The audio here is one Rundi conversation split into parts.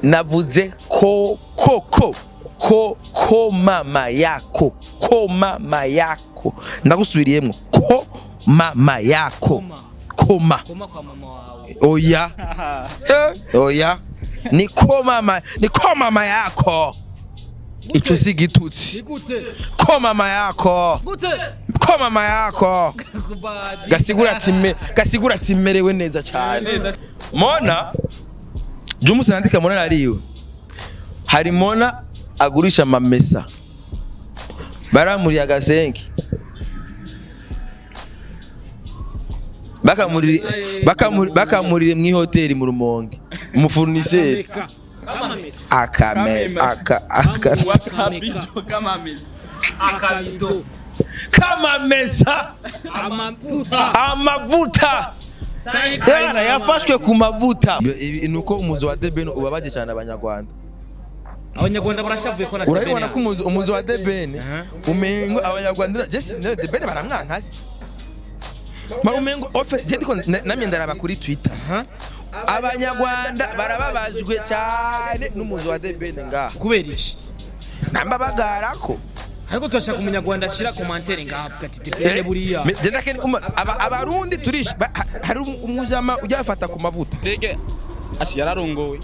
Navuze ko ko ko ko ko mama yako, ko mama yako. Ndagusubiriyemwo: ko mama yako, koma. Koma kwa mama wawe. Oya, oya, ni ko mama, ni ko mama yako. Ico si igitutsi. Gute? Ko mama yako. Gute? Ko mama yako. Kubadi. Gasigura ati gasigura ati merewe neza cyane. Mona Jumusi nandika Mona nariwe. Hari Mona agurisha amamesa, baramuriye agasenke, bakamurire mu ihoteli mu Rumonge, umufournisseur. Kamamesa. Akame aka aka. Akabido kamamesa. Akabido. Kamamesa. Amavuta. Amavuta. Yana yafashwe ku mavuta. Ibi ni uko umuzi wa Deben ubabaje cyane abanyarwanda. Abanyarwanda barashavuye ko na Urabibona ko umuzi wa Deben umengo abanyarwanda Jesse ne Deben baramwanka se. Ma umengo ofe je ndiko namye ndaraba kuri Twitter. Abanyarwanda barababajwe cyane n'umuzi wa Deben ngaha. Kubera iki? Namba bagarako. Ariko turashaka umunyarwanda ashyira commentaire ngaha avuga ati Debene buriya. Je ndakene abarundi turish hari umujama ujya afata ku mavuta. Rege ashi yararongowe.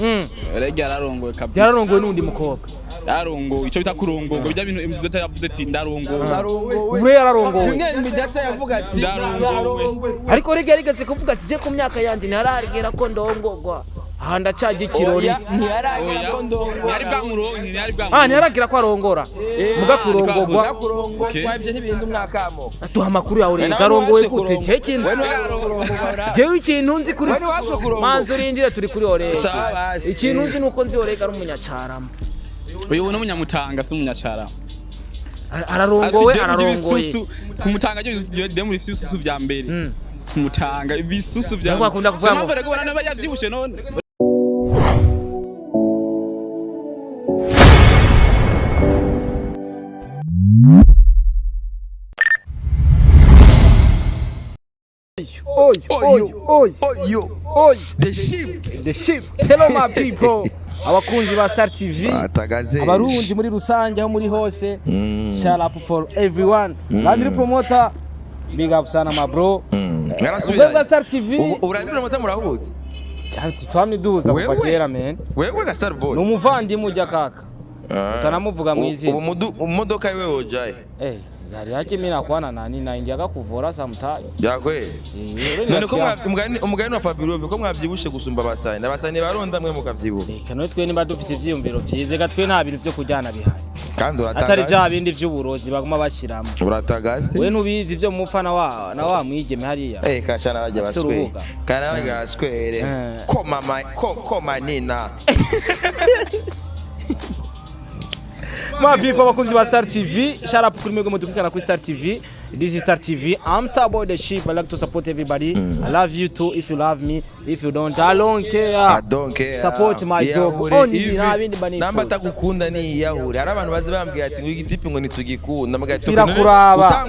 Rege yararongowe kabisa. Yararongowe n'undi mukobwa. Yararongowe, ico bita kurongorwa, bijya bintu imidata yavuze ati ndarongowe. Ure yararongowe. Imidata yavuga ati Ndarongowe. Ariko Rege yarigeze kuvuga ati je ku myaka yanje ntaragera ko ndongogwa. Aha ndacajya ikirori. Oya, ntiyaragera ko ndongora. Ntiyari bwamuronke, ntiyari Ah, bwamuronke. ntiyaragira ko arongora. Muga kurongogwa. Kurongorwa Okay. ibyo ntibirinda umwakamo. Atuha amakuru yawe Rege Nawe arongowe ntiwaswe gute? kurongorwa. Je ikintu Wewe ntiwaswe kurongorwa. jewe ikintu nzi kuri Wewe ntiwaswe kurongorwa. manzi urindire turi kuri Orega. Sawa basi. Ikintu nzi nuko nzi Orega ari umunyacarama. Uyu ni umunyamutanga, si umunyacara. Ararongowe, ararongoye. Kumutanga ryo muri ibisusu vya mbere. Kumutanga ibisusu vya. Ntabwo akunda kuvuga ngo- Sinumva rego barana yavyibushe none. Oy, oy, oy, Oyo. oy. The ship. The ship. Hello my people. Abakunzi ba Star TV. Atagaze. Abarundi muri rusange aho muri hose, shout out for everyone. Landry Promoter, big up sana my bro. Narasubira. Ubwo Star TV. Urandira amata murahutse. Cyane twamye duhuza kuva Wewe? kera men. Wewe ga Star Boy. Ni umuvandimwe ujya kaka. Utanamuvuga mu izina. Ubu mudoka iwe wojaye. Eh, gari yake mimi nakwana nani naingiaga kuvora sometime. Byakwe. Eh, None ko umugani wa Fabio ko mwavyibushe gusumba abasani. Abasani baronda mwe mukavyibuha. Reka none twe niba dufise ivyiyumviro vyiza, reka twe nta bintu vyo kujyana bihari. Kandi uratagase. Atari vya bindi vy'uburozi baguma bashiramo. Uratagase. We nubizi ivyo mupfa na wa na wa mwigeme hariya. Eh, kashana bajya Afise baswere. urubuga. Kana bajya baswere. Eh. Ko mama ko ko manina. My people, abakunzi ba Star TV, shout out kuri mwebwe mudukurikirana kuri Star TV. This is Star TV. I'm Star Boy the Sheep. I like to support everybody. I love you too if you love me. If you don't, I don't care. I don't care. Support my job. Iyahure. Only nta bindi mba nifuza. Namba atagukunda ni iyahure. Hari abantu bazi bambwira ati ngo igitipi ngo ntitugikunda. Mbwira ati Birakuraba.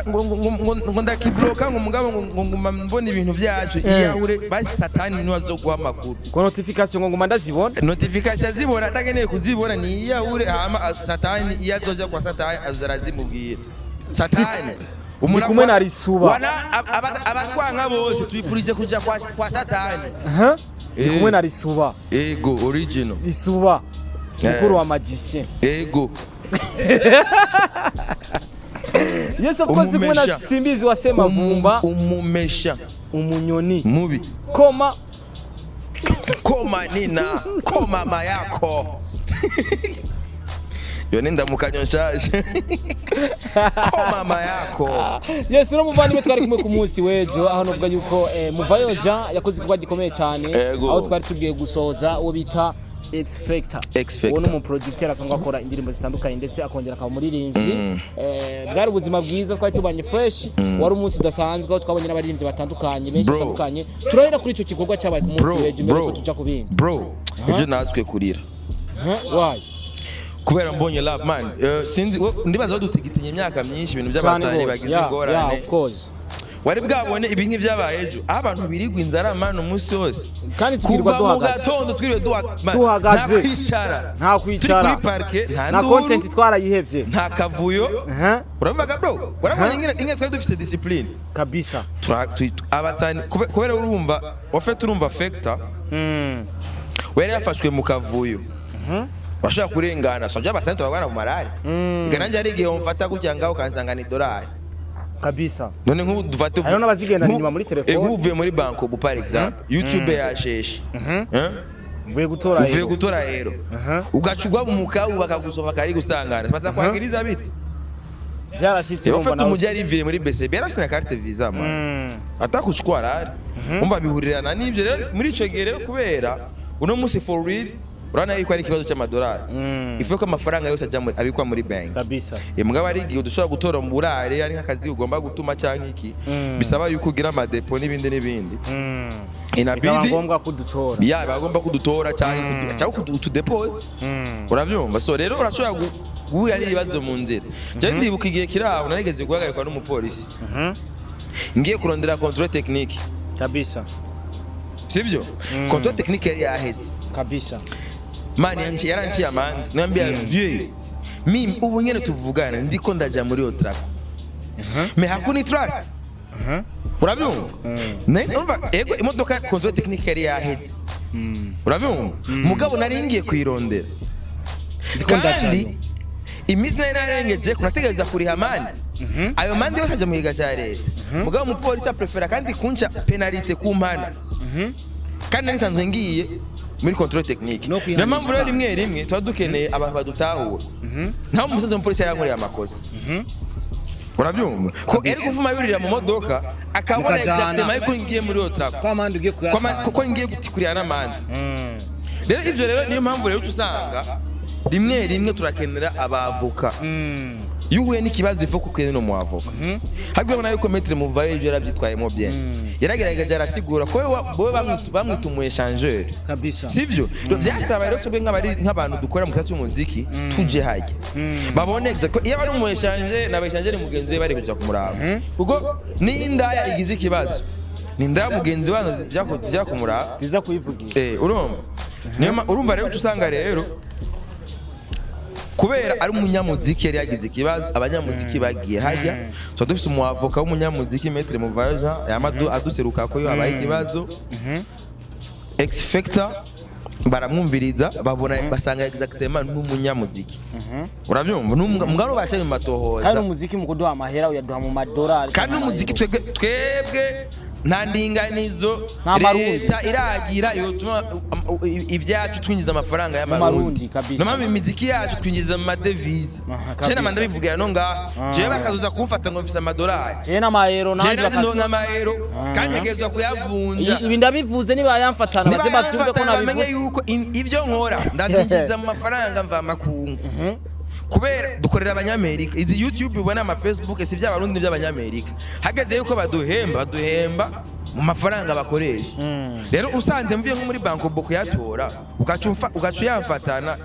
Ngo ndakibloka ngo mugabo ngo nguma mbona ibintu byacu. Iyahure basi satani niwe azoguha amakuru. Ko notification ngo nguma ndazibona. Notification azibona atakeneye kuzibona ni iyahure hama satani iyo azoja kwa satani azoza arazimubwira. Satani Ni kumwe na Risuba. Wana abatwanka bose twifurije kuja kwa satani. Huh? Ndi kumwe na Risuba. Ego original. Risuba. Mukuru wa magicien. Ego. Yes of course ndi kumwe na Umumesha. Simbizi wa Semavumba, Umumesha umunyoni. mubi. Koma Koma nina, koma mama yako. Yo ni ndamukanyo nshaje. Koma mama yako. Yes, no muvandimwe twari kumwe ku munsi w'ejo aho novuga yuko Muvayo Jean yakoze igikorwa gikomeye cyane Ego. aho twari tugiye gusohoza uwo bita X Factor. X Factor. Uwo ni umuproducteur asanzwe akora indirimbo zitandukanye ndetse akongera akaba umuririmbyi. Bwari ubuzima bwiza twari tubanye fresh, wari umunsi udasanzwe aho twabonye n'abaririmbyi batandukanye benshi Bro. batandukanye. Turahera kuri icyo gikorwa cyabaye ku munsi Bro, w'ejo mbere bro. yuko tuja ku bindi. Bro, ejo natwe kurira. Huh? Why? Kubera mbonye love man, sinzi ndibaza badutigitinya imyaka myinshi ibintu Cyane by'abasani gose. bagize Yeah, yeah, ingorane. of course. Wari bwabone ibi nk'ibyabaye ejo, aho abantu birigwa inzara, man, umunsi wose. Kandi tukirirwa Kuva mu duhagaze. gatondo twiriwe man, Duhagaze. nta kwicara. Nta kwicara. Turi kuri parke, nta Na nduru, content twarayihevye. nta kavuyo. Uravuga, bro, urabona ingene twari dufise discipline. Kabisa. Abasani kubera urumva wafete, urumva factor we yari yafashwe mu kavuyo, bashobora kurengana so abasani turabana mu marari. Ega nanjye hari igihe wamfata gutya ngaho ukansanga ni dolari. Kabisa. None nk'ubu dufate Hariho n'abazigendana inyuma muri telefone. Nk'ubu uvuye muri banko ubu, par exemple, YouTube yasheshe. Eh? Mvuye gutora Uvuye rero. gutora rero, ugaca ugwa mu mukabu, bakagusoma kari gusangana batakwagiriza bitu. Byarashitse. Rero Urumva ufite nawe. umujyi yariviye muri BCB, yarafise na carte Visa, man, atakuchukwa ari umva bihurirana n'ibyo. Rero muri ico gihe rero, kubera uno munsi, for real, urabona yuko ari ikibazo cy'amadolari, ifu ko amafaranga yose ajya abikwa muri banki. Kabisa. Mugabo ari igihe udushobora gutora mu burare, ari nk'akazi ugomba gutuma cyangwa iki, bisaba yuko ugira ama dépôts n'ibindi n'ibindi. Bikaba Inabidi ngombwa kudutora. Ya, bagomba kudutora cyangwa cyangwa utudepose. Urabyumva? So rero urashobora guhura n'ibibazo mu nzira. Je ndibuka igihe kiri aho narigeze guhagarikwa n'umupolisi ngiye kurondera contrôle technique. Kabisa. Sibyo, contrôle technique yari yahetse. Kabisa. Man, yaranciye amande. Nambia, vieux, mimi ubu nyene tuvugana ndiko ndaja muri Otraco, mais hakuni trust. Urabyumva? Nahise urumva ego imodoka contrôle technique yari yahetse. Urabyumva? Mugabo nari ngiye kuyirondera. Ndiko ndajayo. Kandi iminsi nari narengeje kunategereza kuriha amande, ayo mande yose aja mu kigega ca leta. Mugabo umupolisi aprefera kandi kunca pénalité ku mpana, kandi nari nsanzwe ngiye muri contrôle technique. No Niyo mpamvu rero kwihanisha. rimwe rimwe tuba dukeneye abantu badutahura. Ntaho umusaza w'umupolisi yarankoreye amakosa. Urabyumva ko yari kuvuma yurira mu modoka akabona Mukajana. exactement yuko ngiye muri Otraco. Ko amande ugiye kuyatanga. Kuko ngiye kuriha n'amande. Rero ivyo rero niyo mpamvu rero uca usanga rimwe rimwe turakenera abavoka. Iyo uhuye n'ikibazo, ifu kuko no mu avoka habwo ubona yuko maître Muvayo ejo yarabyitwayemo bien, yaragerageje arasigura ko wewe bamwita umu échangeur. Kabisa. Sivyo? Rero byasaba rero twebwe nk'abantu dukora mu gisata cy'umuziki tuje hajya babone exact ko iyo bari umu échangeur na échangeur mugenzi we bari kuja kumuraba, kuko n'indaya igize ikibazo ni indaya mugenzi wazo zijya kumuraba. Tuza kuyivugira. Urumva niyo urumva rero uca usanga rero kubera ari umunyamuziki yari yagize ikibazo, abanyamuziki bagiye hajya. Tuba dufise umuavoka w'umunyamuziki, maître Muvaja, yama aduseruka ko iyo habaye ikibazo. X-Factor baramwumviriza, babona basanga exactement n'umunyamuziki. Urabyumva? Mugabo bashyira mu matohoza. Kandi umuziki mu kuduha amahera uyaduha mu madolari. Kandi n'umuziki twebwe nta ndinganizo Nta Marundi. leta iragira yotuma ibyacu twinjiza amafaranga y'amarundi. Marundi, kabisa. Niyo mpamvu imiziki yacu twinjiza mu ma devises. Aha, Je kabisa. nama ndabivugira no ngaha, jewe bakazoza kumfata ngo mfise amadolari. Jewe n'amayero Jewe nanjye nanje ndonka amayero kandi ntegerezwa kuyavunja. Ibi ndabivuze, niba yamfatana baze Niba bavyumve ko yamfatana bamenye nabivuze. yuko ibyo nkora ndabyinjiza mu mafaranga mvamakungu, kubera dukorera abanyamerika. Izi YouTube ubona, ama Facebook, si iby'abarundi, by'abanyamerika. Hageze yuko baduhemba mu mafaranga bakoresha. Rero usanze mvuye nko muri banko kuyatora, ugaca uyamfatana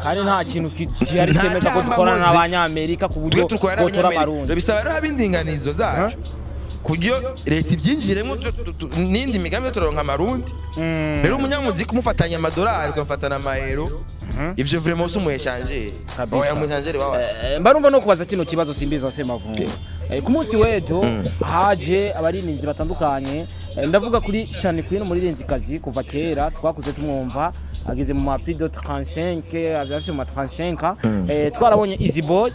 Kandi nta kintu gihari Nta cyemeza ko cyamba dukorana muzi. n'abanyamerika ku buryo Twe dukorera botora abanyamerika. amarundi. Bisaba rero haba indinganizo zacu kuburyo leta ibyinjiremo, n'indi migambi yo turonka amarundi. Rero umunyamuziki umufatanya amadolari ukamufatana amayero, ivyo vraiment si umu échangeur. Kabisa. Oya, umu échangeur wawa. Mba numva no kubaza kino kibazo simbiza Semavumba. Ku munsi w'ejo haje abaririmbyi batandukanye. Ndavuga kuri Shani Queen, umuririmbyikazi kuva kera twakuze tumwumva, ageze mu ma plus de 35, afise mu ma 35. Twarabonye Easy Boy,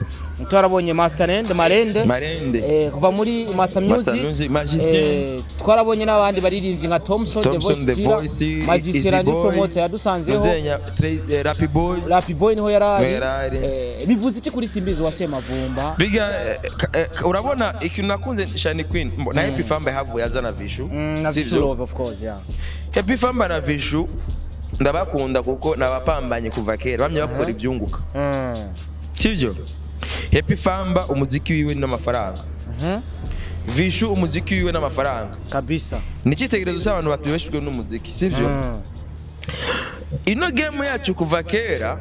twarabonye Masterland Marende. Marende. Kuva muri Master Master Music, Music, Magicien. Twarabonye n'abandi baririmbyi nka Thompson, Thompson The The Voice, Voice, Magicien Easy Randy Boy, Promoter yadusanzeho. Muzenya, Rappy Boy. Rappy Boy niho yarari. Niho yarari. Bivuze iki kuri Simbizi wa Semavumba? Biga urabona ikintu nakunze Shani Queen na Happy Famba havuye azana Vishu. Na Sivyo? Vishu Love, of course, yeah. Happy Famba na Vishu ndabakunda kuko nabapambanye kuva kera, bamye bakora ibyunguka. Sivyo? Happy Famba umuziki wiwe n'amafaranga, Vishu umuziki wiwe n'amafaranga. Kabisa. Ni icyitegererezo cy'abantu batubeshejwe n'umuziki, sivyo? Ino game yacu kuva kera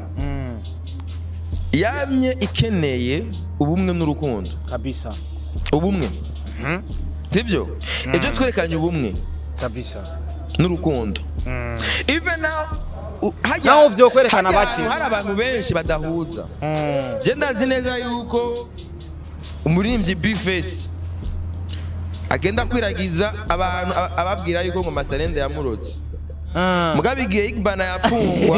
yamye ikeneye ubumwe n'urukundo. Kabisa. Ubumwe, sibyo? Ejo twerekanye ubumwe Kabisa. n'urukundo. Even now Naho vyokwerekana hajya bake. ahantu hari abantu benshi badahuza. Je ndazi neza yuko umuririmbyi B-Face agenda kwiragiza abantu, ababwira yuko ngo Masterende yamurotse. Mugabe igihe Igbana yafungwa,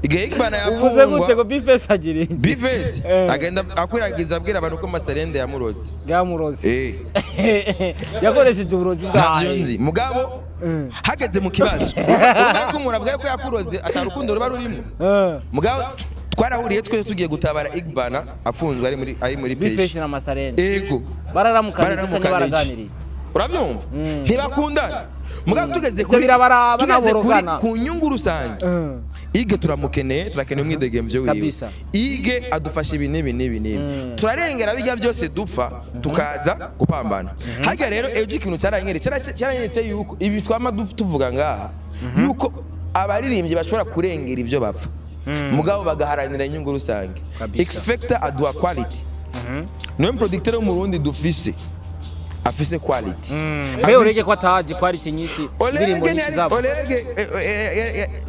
igihe Igbana Uvuze gute ngo yafungwa, B-Face agira indi? B-Face agenda akwiragiza abwira abantu ko Masterende yamurotse. Bwamurozi. Yakoresheje uburozi Ntabyo bwayo. nzi, mugabo hageze mu kibazo, urumva ko umuntu avuga ko yakuroze atarukundo ruba rurimo. Mugabo twarahuriye twese tugiye gutabara Igbana afunzwe, ari muri B-Face peji. na Masarende Ego. bararamukanije cyangwa Bararamukanije. baraganiriye? Urabyumva, ntibakundana, mugabo tugeze Ivyo kuri birabaraba tugeze kuri n'aborogana. ku nyungu rusange, Ige turamukeneye, turakeneye umwidegemvyo wiwe. Kabisa. Ige adufasha ibi n'ibi n'ibi n'ibi, turarengera bijya byose dupfa tukaza gupambana. Harya rero ejo ikintu cyaranyeretse, cyaranyeretse yuko ibi twama tuvuga ngaha, yuko abaririmbyi bashobora kurengera ibyo bapfa, mugabo bagaharanira inyungu rusange. Kabisa. X Factor aduha quality, niwe producteur wo mu Burundi dufise afise quality. Mbe urege ko ataje quality nyinshi, indirimbo Olege nyinshi zabo? Olege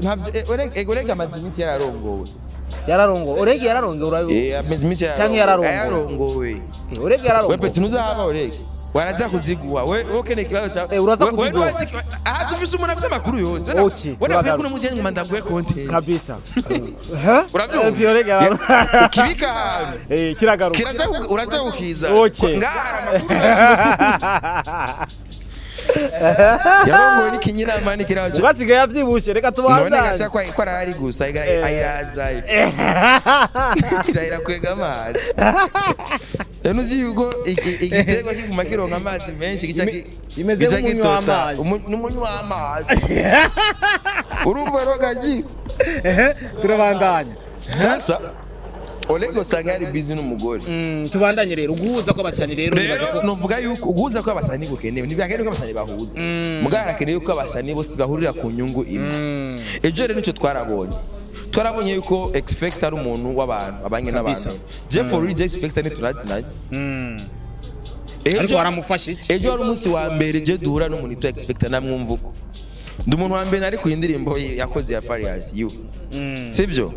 ntabyo, Olege amaze iminsi yararongowe. Yararongo, Orege yararongo, urabi. Amaze iminsi Canke yararongowe. Yararongowe. Orege We yararongo. peti ntuzahaba Olege waraza kuziguha, we ukeneye ikibazo cyawe. Uraza We kuziguha. Aha dufise umuntu afise amakuru yose. Okay, We nakwiye turagaruka. kuno mugeni ngo ndaguhe content. Kabisa. Urabyumva? Ati Orege yararongo. Ukibika ahantu Kiragaruka. kiraza uraza kukiza. Okay. Ngaha hari amakuru yose. Yarongowe n'ikinyinama n'ikirajo. Ugasigaye yavyibushe, reka None tubandanye. gasha kwa ko arahari gusa ayiraza irahira kwega amazi. Rero uzi yuko igiterwa kiguma kironka amazi menshi gica Imeze gica nk'umunywa gitota. w'amazi. N'umunywa w'amazi, urumva rero gaji. Turabandanya. Sasa Olego usanga yari busy n'umugore. Tubandanye rero, uguhuza kw'abasani rero nibaza Rero ko novuga yuko uguhuza kw'abasani gukenewe. Ntibyakenewe ko abasani bahuza, mugabo harakenewe yuko abasani bose bahurira ku nyungu imwe. Ejo rero nicyo twarabonye, twarabonye yuko X Factor ari umuntu w'abantu abanye Kabisa. n'abantu. Jeff for real, X Factor ntiturazinanye. Ariko waramufasha iki? Ejo wari umunsi wa mbere je duhura n'umuntu witwa X Factor, namwumva uko ndi umuntu wa mbere nari ku indirimbo yakoze ya Farious you, sibyo?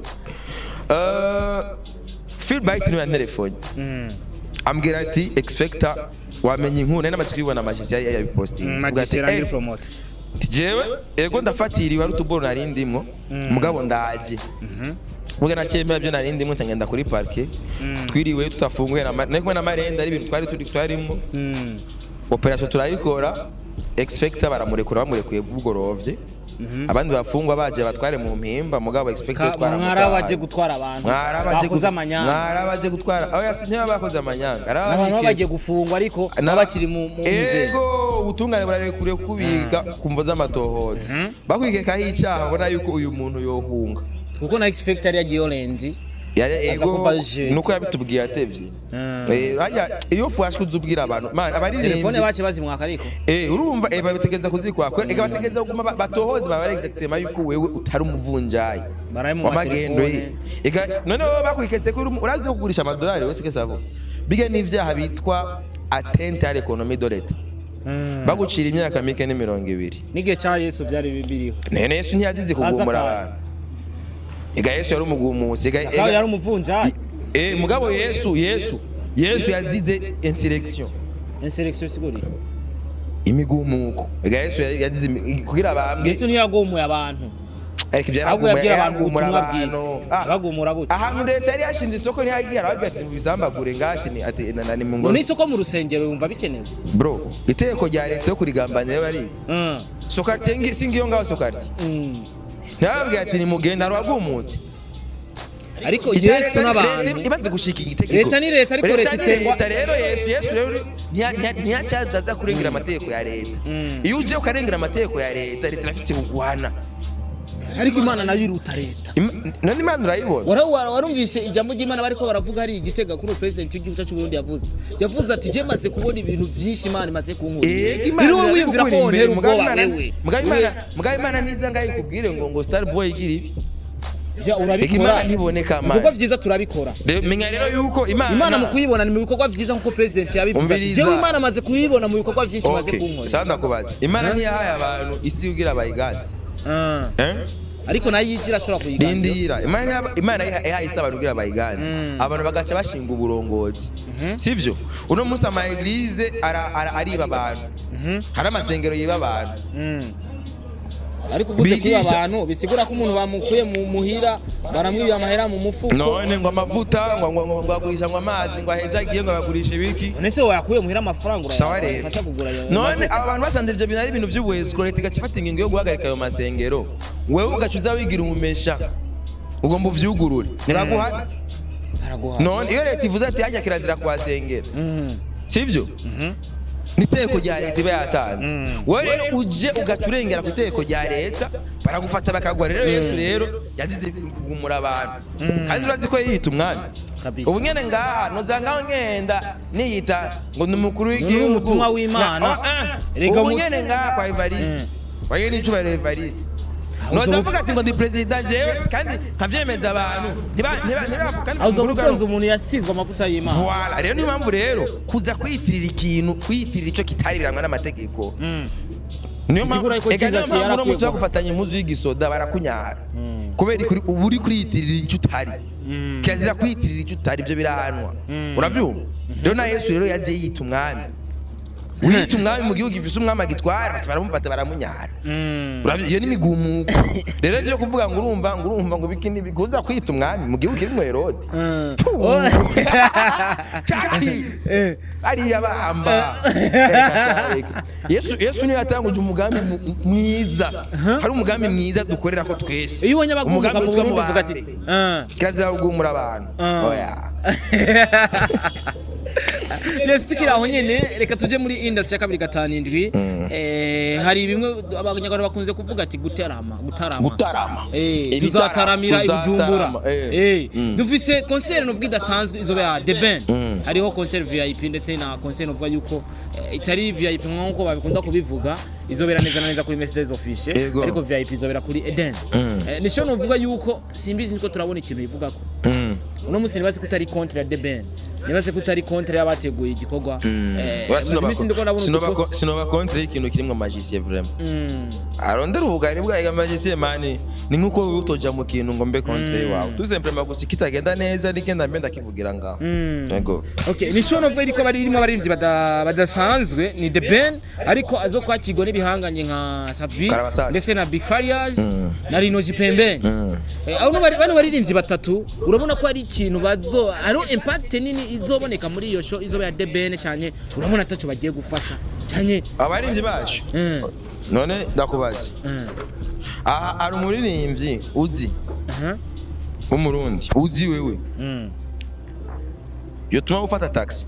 Phil Bright niwe yantelefone ambwira ati X Factor wamenye inkuru nari namaze kuyibona, amashisi yari yabipostinze. Avuga ati, Promoter. Jewe ego ndafatiriwe, ari utuboro nari ndimwo, mugabo ndaje. Muga nacyemera byo nari ndimwo, ngenda kuri parke. Twiriwe tutafunguye na nari kumwe na Marenda, ari ibintu twari turi twarimo. Operation turayikora, X Factor baramurekura, bamurekuye bugorovye. Abandi bafungwa baje batware mu mpimba, mugabo X Factor twaramutaye. Mwarabaje gutwara abantu bakoze amanyanga. Mwarabaje gutwara aho yasinye bakoze amanyanga. Abantu baba bagiye gufungwa ariko baba bakiri mu muzeye. Ego, ubutungane burarekure kubiga ku mvo z'amatohoza, bakwigekaho icyaha ubona yuko uyu muntu yohunga. Kuko na X Factor yari yagiye Orenzi. Yari Aza ego. kuva jeudi. Nuko yabitubwiye atevye. Hajya iyo fwashwe uzubwira abantu man Telefone abaririmbyi bace bazimwaka ariko. Urumva, babitegeza kuzikwakora, ega bategeza kuguma batohoze babare exactement yuko wewe utari umuvunjayi Baraye mu w'amagendo. matelefone. Ega none wowe bakwiketse ko urazi ko kugurisha amadolari wese kesavo biga n'ivyaha bitwa atteinte à l'économie de l'État, bagucira imyaka mike ni 20. N'igihe cya Yesu byari biriho. None Yesu ntiyazize kugumura Zakayo. abantu? Ega Yesu yari umugumusi, ega Zakayo yari umuvunjayi. Mugabo Yesu yazize insurrection. Insurrection siguri. Imigumuko. Ega Yesu yazize kugira bambwe. Yesu ntiyagumuye abantu. Ariko ibyo Ahubwo yabwira abantu yaragumura ubutumwa bwiza. abantu. Abagumura gute? Ahantu leta yari yashinze isoko ntiyagiye arababwira ati mubisambagure ngati ni ati na ni mu Ngo ngoro. n'isoko mu rusengero yumva bikenewe. Bro, itegeko rya leta yo kurigambanira barizi. Sokartie ngi singiyo ngaho sokartie. Ntiyababwira ati nimugenda hari uwagumutse. Ariko Icya Yesu leta n'abantu imaze gushika igitegeko. Leta ni leta, ariko leta ni itengwa- leta. Rero Yesu rero ntiyacaza aza kurengera amategeko ya leta. Iyo uje ukarengera amategeko ya leta, leta irafise kuguhana. Ariko Imana nayo iruta leta. None Imana urayibona? Warumvise ijambo ry'Imana bariko baravuga hari igitega kuri president w'igihugu cyacu Burundi yavuze ati je maze kubona ibintu vyinshi Imana imaze kunkura. Ego, Imana Rero wowe wiyumvira ko irabikura wontera imbere, mugabo ubwoba Imana- wewe. mugabo Imana ntiza ngaho ikubwire ngo Star Boy igira ibi. Ya, urabikora. Imana ntiboneka Ibikorwa man. vyiza turabikora. Menya rero yuko Imana Imana mu kuyibona ni mu bikorwa vyiza, nkuko president yabivuze ati, Umviriza. jewe Imana amaze kuyibona mu bikorwa vyinshi maze Okay, kunkorera. sasa ndakubaza, Imana ntiyahaye abantu isi kugira bayiganze? Ah. Eh? Ariko nayo yigira ashobora kuyiganza. Rindira, Imana Imana yahaye isi abantu kugira bayiganze, abantu bagaca bashinga uburongozi, sivyo? Uno munsi ama église ariba abantu, hari amasengero yiba abantu. Ariko uvuze kuri Bigisha. abantu, bisigura ko umuntu bamukuye mu muhira, baramwibiye amahera mu mufuko. None ngo amavuta, ngo agurisha ngo amazi, ngo aheze agiye, ngo abagurisha ibiki? None se wayakuye muhira amafaranga, Sawa. urayaza Rero ukaca kugura ayo none mavuta? aba bantu basanze ivyo bintu ari ibintu vy'ubuescroc, leta igaca ifata ingingo yo guhagarika ayo masengero, wewe ugaca uza wigira umumesha, ugomba uvyugurure, ntibaguhana? Baraguha. None iyo leta ivuze ati hajya kirazira kuhasengera, sivyo? N'itegeko rya leta iba yatanze, wowe rero uje ugaca urengera ku itegeko rya leta, baragufata bakagwa. Rero Yesu rero yazize kugumura abantu, kandi urazi ko yiyita umwami. Kabisa. Ubu nyene ngaha noza ngaho ngenda niyita ngo ni umukuru w'igihugu. Umutumwa w'Imana. Oh, ah. Erega Ubu nyene ngaha kwa Evariste, kwa n'icubahiro Evariste, noza mvuga ati ngo ndi perezida jewe, kandi nkavyemeza abantu, ntibavuga kandi Aho uzoba umukuru ufunze umuntu yasizwe amavuta y'Imana. Voilà, rero niyo mpamvu rero kuza kwiyitirira ikintu, kwiyitirira ico kitari, birangwa n'amategeko. Niyo mpamvu Bisigura ko eka niyo Jesus mpamvu uno yarakwiye munsi bagufatanya impuzu y'igisoda barakunyara, kubera uba uri kuriyitirira icyo utari. Kirazira kwiyitirira icyo utari, ibyo birahanwa, urabyumva? Rero na Yesu rero yagiye yita umwami, wiyita umwami mu gihugu gifise umwami agitwara, baca baramufata baramunyara. Iyo ni imigumuko rero byo kuvuga ngo urumva, ngo urumva ngo biki n'ibi, kuza kwiyita umwami mu gihugu kirimwo Herode. Puh. Chaki ariya bamba. Reka, Yesu niwe yatanguje umugambi mwiza. Hari umugambi mwiza dukorera ko twese. Iyo ubonye abagumuka Umugambi mu witwa Burundi uvuga ati mubambe. "Ah." Kirazira kugumura abantu. Ah. Oya. Yes, tukiri aho nyene, reka tuje muri industry ya 257. Hari bimwe abanyarwanda bakunze kuvuga ati guterama, gutarama. Gutarama. Tuzataramira i Bujumbura. Tuzatarama. Dufise concert novuga idasanzwe izoba ya The Ben. Hariho concert VIP ndetse na concert novuga yuko itari VIP nkuko babikunda kubivuga, izobera neza na neza kuri Mercedes Official, ariko VIP izobera kuri Eden. Nisho novuga yuko simbizi, niko turabona ikintu ivugako. Uno munsi nibaze ko utari contre ya The Ben, nibaze ko utari contre y'abateguye igikorwa. Oya, Maze iminsi ndiko ndabona udupost. Sinoba contre y'ikintu kirimwo magicien vraiment. Arondera ubugari bwayo magicien man, ni nkuko wowe utoja mu kintu ngo mbe contre wawe, tout simplement gusa kitagenda neza nigenda mbe ndakivugira ngaho. Yego. Okay, ni show novuga iriko bari irimo abaririmbyi badasanzwe, ni The Ben ariko azo kwakirwa n'ibihanganye nka Sabi Karabasasi. ndetse na Big Farious na Rino Jipembe. Abo bano baririmbyi batatu, urabona ko ari ikintu bazo, hariho impact nini izoboneka muri iyo show izoba ya The Ben cyane, urabona ataco bagiye gufasha cyane? Abaririmbyi bacu, none ndakubaza, aha hari umuririmbyi uzi w'umurundi uzi wewe yotuma ufata taxi?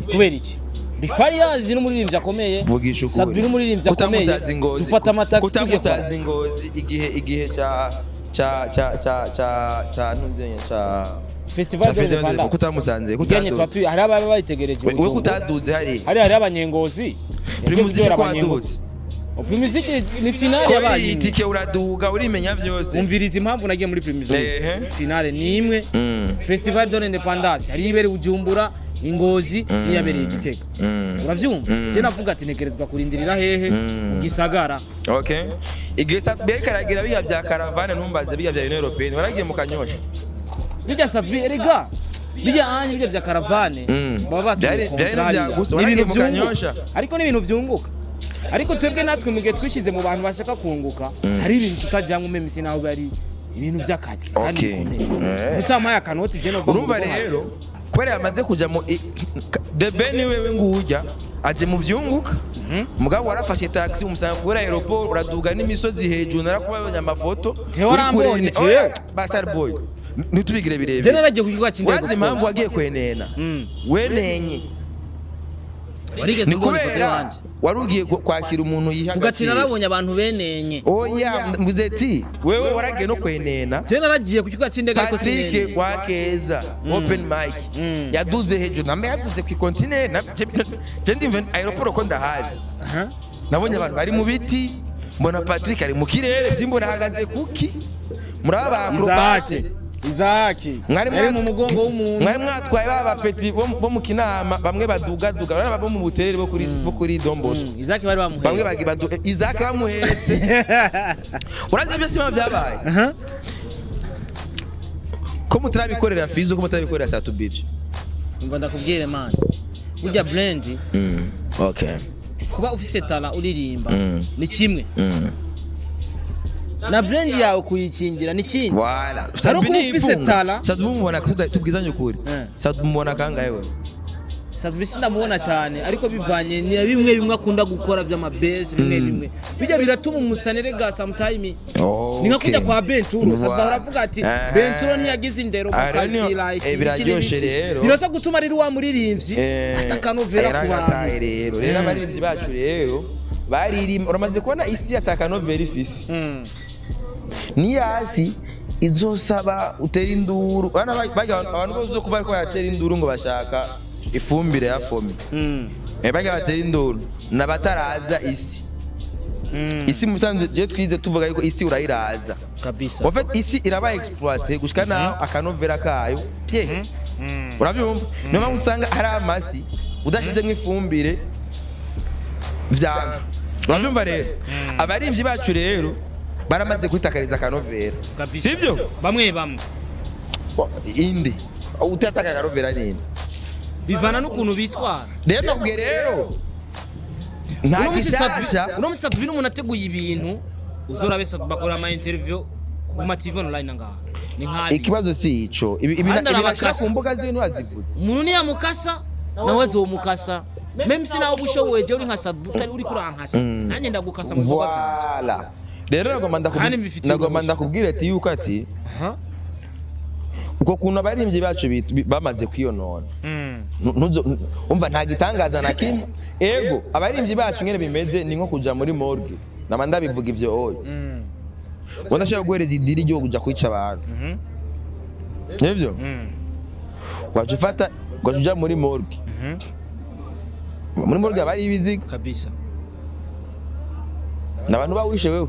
Kubera iki? Big Farious ni umuririmbyi akomeye. Vugisha ukuri. Sabi ni umuririmbyi akomeye. Kutamusaza ingozi. Dufata amataxi tugiye. Kutamusaza ingozi igihe ca ntunzenye ca Festival ca de Festival l'Independance. Kutamusanze Ijyanye kutaduze. hari ababa bayitegereje. We Bujumbura. kutaduze hari Hari abanyengozi. Primusic ko waduze? Primusic ni finale Ko yabaye iyi imwe. tike uraduga urimenya vyose. Umviriza impamvu nagiye muri Primusic. Finale ni imwe. Festival de l'Independance hari ibereye Bujumbura, Ingozi n'iyabereye Igitega. Uravyumva? Je navuga ati ntegerezwa kurindirira hehe? Mu gisagara. Okay, igihe Sabi karagira biya bya caravane, ntumbaze biya bya Union Européenne, waragiye mu Kanyosha? Bijya Sabi, erega bijya anye bijya bya caravane baba basinye Byari contrat hariya. byagusa, Ni waragiye ibintu mu vyunguka. Kanyosha. Ariko ni ibintu vyunguka, ariko twebwe natwe mu gihe twishyize mu bantu bashaka kunguka, hari ibintu tutajyamo umemisi naho bari ibintu by'akazi kandi bikomeye. Utampaye akanoti je nova mu Urumva rugo. rero kubera yamaze kuja mu The Ben, wewe ngujya aje mu vyunguka, mugabo warafashe taxi umusanga kubera aéroport, uraduga n'imisozi hejuru, narakubabonye amafoto. Jewe warambonye, jewe. Bastard boy, ntitubigire Je birebire. naragiye ku kibuga cy'indege. Urazi impamvu wagiye kwenena? Wenenye. Warigeze Ni kubona ifoto kubera yanjye? wari ugiye kwakira umuntu yiha Vuga ati agaciro. narabonye abantu benenye. Oya, mvuze ati wewe waragiye no kwenena. Je naragiye ku kibuga cy'indege ariko Patrick sinenye. Wakeza open mic yaduze hejuru, nambe yaduze ku kontineri, je ndimva aéroport ko ndahazi. Nabonye abantu bari mu biti. Mbona Patrick ari mu kirere, simbona ahagaze kuki muraba ba Isaac, Isaac Mwari yari mu mugongo w'umuntu. Mwari mwatwaye ba bapeti bo mu Kinama, bamwe badugaduga, bari bo mu Buterere, bo kuri Don Bosco. Isaac bari Bamwe bamuhetse. Isaac bamuhetse. Urazi byose impamvu byabaye? Ko mutarabikorera Fizo, ko mutarabikorera Sat-B? Umva ndakubwire man, burya brand, kuba ufise talent uririmba ni kimwe, na brand yawe kuyikingira ni kindi. Voilà. Hari ukuba ufise talent. Sat-B mubona, tubwizanye ukuri. Sat-B mubona kangahe we? Sat-B ndamubona cyane, ariko bivanye ni bimwe bimwe akunda gukora by'amabase, bimwe bimwe bijya biratuma umusanere ga sometime ni nka kujya kwa Benturo. Sat-B aravuga ati Benturo ntiyagize indero mu Ah, rero kazi, like ibiki biraryoshe n'ibiki. Rero. Biraza gutuma rero wa muririmbyi atakanovera ku Yaragataye. bantu. Rero abaririmbyi bacu rero baririmba, uramaze kubona isi atakanovera ifise, ni hasi izosaba utera induru. Urabona abantu bose uzo kuva ariko baratera induru ngo bashaka ifumbire ya fomi. Bajya batera induru nabataraza isi. Isi musanze je twize tuvuga yuko isi urayiraza. Kabisa. En fait, isi iraba exploité gushika naho akanovera kayo pye, urabyumva? Niyo mpamvu usanga hari amasi udashizemo ifumbire vyanga, urabyumva? Rero abarimvyi bacu rero baramaze kwitakariza akanovera. Kabisa. Sibyo? Bamwe bamwe. Indi utataka akanovera ninde? Bivana n'ukuntu bitwara. Rero nakubwiye rero, nta Uno munsi gishasha. Uno munsi Sat-B n'umuntu ateguye ibintu, uzorabe Sat-B bakora ama interview ku ma TV online ngaha ni nkabi. Ikibazo si ico. Ibi Kandi ibi nashyira arabakasa. ku mbuga ziwe ntiwazivuze. Umuntu niyamukasa nawe azomukasa, même si nawe uba ushoboye. Jewe uri nka Sat-B utari uri kurankasa, nanjye ndagukasa mu bikorwa byanje. Voilà. Rero nagomba Kandi mbifitiye nagomba uruhushya. ndakubwira ati yuko ati uko kuntu abaririmbyi bacu bamaze kwiyonona. Umva, nta gitangaza na kimwe. Ego, abaririmbyi bacu ngene bimeze ni nko kuja muri morgue, nama ndabivuga ivyo. Oyo ngo ndashobora guhereza idiri ryo kuja kwica abantu, nivyo waca ufata ugaca uja muri morgue. Muri morgue haba hariyo ibiziga. Kabisa. Ni abantu bawishe wewe.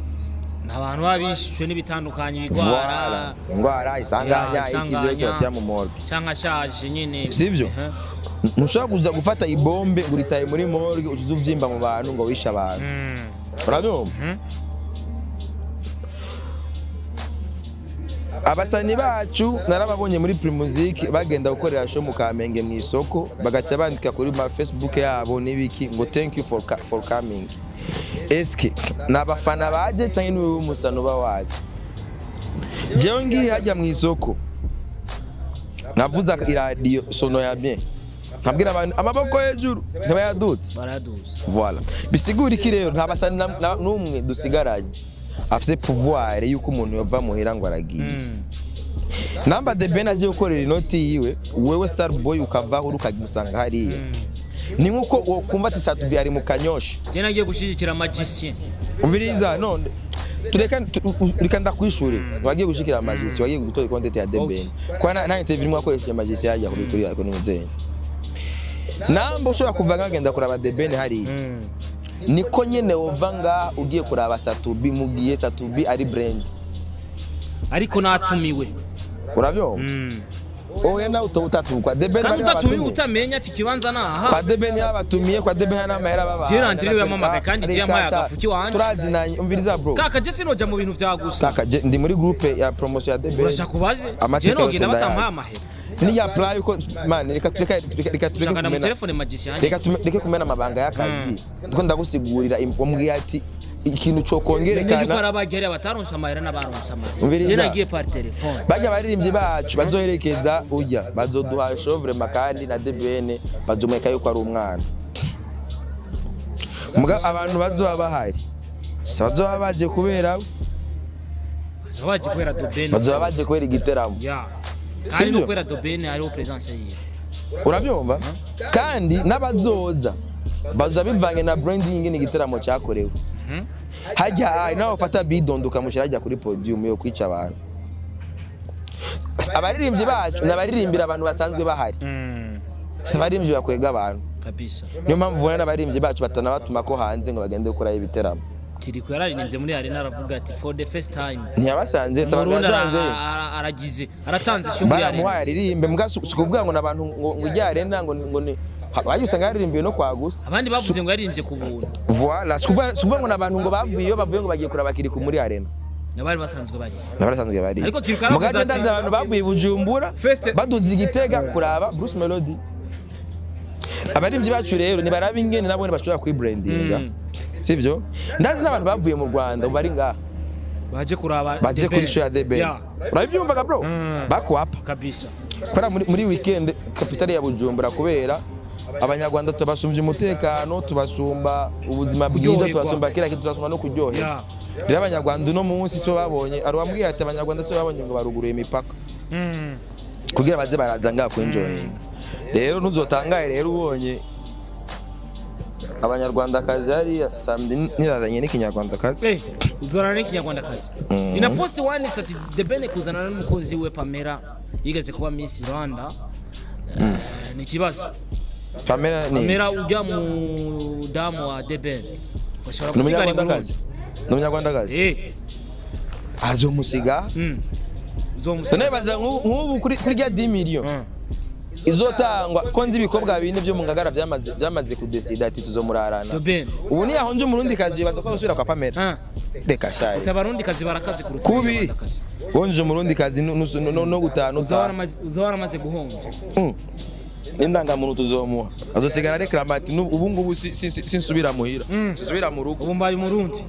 Ni abantu baba bishwe n'ibitandukanye, ibigwara. Voilà. Ingwara, isanganya, Ya, iki byose. isanganya. Batera mu morgue. Cyangwa ashaje nyine. Sivyo? Ntushobora kuza gufata ibombe ngo uritaye muri morgue, uzuze uvyimba mu bantu ngo wishe abantu, urabyumva? Abasanyi bacu narababonye muri Primusic bagenda gukorera show mu Kamenge mu isoko, bagaca bandika kuri ma Facebook yabo n'ibiki ngo "Thank you for coming." Eske ni abafana baje cyangwa ni wewe umusano uba waje? Jewe ngiye hajya mu isoko, navuza iradiyo sono ya bien, nkabwira abantu amaboko hejuru, ntibayadutse. Baraduze. Voilà. Bisigura iki rero? Nta basani n'umwe dusigaranye afise pouvoir yuko umuntu yova muhira ngo aragiye. Namba The Ben aje gukorera inoti yiwe, wewe Star Boy ukavaho ukamusanga hariya, ni nkuko wokumva ati Sat-B ari mu Kanyosha. Je nagiye gushyigikira magicien. Umviriza none, tureka reka ndakwishure. Wagiye gushikira magicien, wagiye gutora content ya The Ben kwa na interview imwe wakoresheje magicien yajya kubikuri ariko n'umuzenyi. Namba ushobora kuva ngagenda kuraba The Ben hariya, niko nyene wova ngaha ugiye kuraba Sat-B, mugiye Sat-B ari brand. Ariko natumiwe. Urabyumva? Oya, nawe utatukwa The Ben Kandi bari utatumiwe babatumiye. utamenya ati ikibanza naha. Kwa The Ben yabatumiye, kwa The Ben n'amahera baba. Gerard niwe yamamagaye, kandi je yampaye agafu kiwanje. Turazinanye. Umviriza bro. Kaka, je sinoja mu bintu vya gusa. Kaka, ndi muri groupe ya promotion ya The Ben. Urashaka ubaze je Amateka yose nogenda batampaye ndayazi. amahera. Ni ya plan yuko man, reka reka reka reka tureke Ushaka na kumena telefone magicien. Reka reke kumena amabanga y'akazi. Ndiko ndagusigurira, wambwiye ati ikintu cyo Menye yuko kongerekana. hari abagera bataronse amahera n'abaronse amahera. Umviriza. Je nagiye par telefone. Bajya abaririmbyi bacu bazoherekeza ujya bazoduha shovre makandi na debene, bazomweka yuko ari umwana. Muga abantu bazoba bahari si bazoba baje kubera Bazaba baje kubera Dobene. Bazoba baje kubera igiteramo. Ya, kandi no Sibyo? kubera Dobene hariho presence yiwe. Urabyumva? Kandi n'abazoza bazoza bivanye na branding n'igiteramo cyakorewe hajya. Hari nawe ufata bidondo ukamushyira hajya kuri podium yo kwica abantu. Abaririmbyi bacu ni abaririmbira abantu basanzwe bahari, si abaririmbyi bakwega abantu. Kabisa. Niyo mpamvu ubona n'abaririmbyi bacu batanabatuma ko hanze ngo bagende gukorayo ibiteramo. Kirikou yararirimbye muri arena, aravuga ati for the first time Ntiyabasanze se abantu Umurundi yasanze? aragize, aratanze show muri arena. Baramuhaye aririmbe, mbwa si ukuvuga ngo n'abantu ngo ijya arena ngo ni waje usanga yaririmbiye no kwagusa. Abandi bavuze ngo yaririmbye ku buntu. Voilà, si ukuvuga ngo n'abantu ngo bavuye iyo bavuye ngo bagiye kuraba Kirikou muri arena. Nabari basanzwe bari. N'abarasanzwe bari. Ariko Kirikou yaravuze Mugaje ndazi abantu bavuye i Bujumbura baduze i Gitega kuraba Bruce Melody. Abaririmbyi bacu rero nibaraba ingene nabone bashobora kwibrandinga, sivyo? Ndazi n'abantu bavuye mu Rwanda ubu bari ngaha. Baje kuraba Baje The kuri Ben. show ya The Ben. Urabyumvaga bro? Bakwapa Kabisa. Kubera muri weekend capitale ya Bujumbura, kubera Abanyarwanda tubasumbye umutekano, tubasumba ubuzima bwiza, Kuryoherwa. tubasumba kila kintu, tubasumba no kuryoherwa. Rero Abanyarwanda uno munsi sibo babonye, ari wambwiye ati Abanyarwanda sibo babonye ngo baruguruye imipaka kugira baze baraza ngaha kwinjoyinga. Rero ntuzotangaye rero ubonye Abanyarwandakazi hariya samedi niraranye n'Ikinyarwandakazi. Uzorana n'Ikinyarwandakazi. Ina post wanditse ati The Ben kuzana n'umukunzi we Pamela yigeze kuba Miss Rwanda. Ni ikibazo. Pamela ni Pamela ujya mu damu wa The Ben. Bashobora ni gusigara i Burundi. Umunyarwandakazi, ni Umunyarwandakazi. Azomusiga. Uzomusiga. Sinabibaza nk'ubu kuri rya 10 million izotangwa, ko nzi ibikobwa bine byo mu Ngagara byamaze kudesida ati tuzomurarana. The Ben. Ubu niyahonje Umurundi kazi baza gusubira kwa Pamela. Reka shayi. Ati Abarundi kazi barakaze kuruta Kubi. Abanyarwandakazi. Wonje Umurundi kazi no gutanu. Uza waramaze guhonja. N'indangamuntu tuzomuha, azosigara reklama ati ubu ngubu sinsubira muhira, sinsubira mu rugo." Ubu mbaye Umurundi.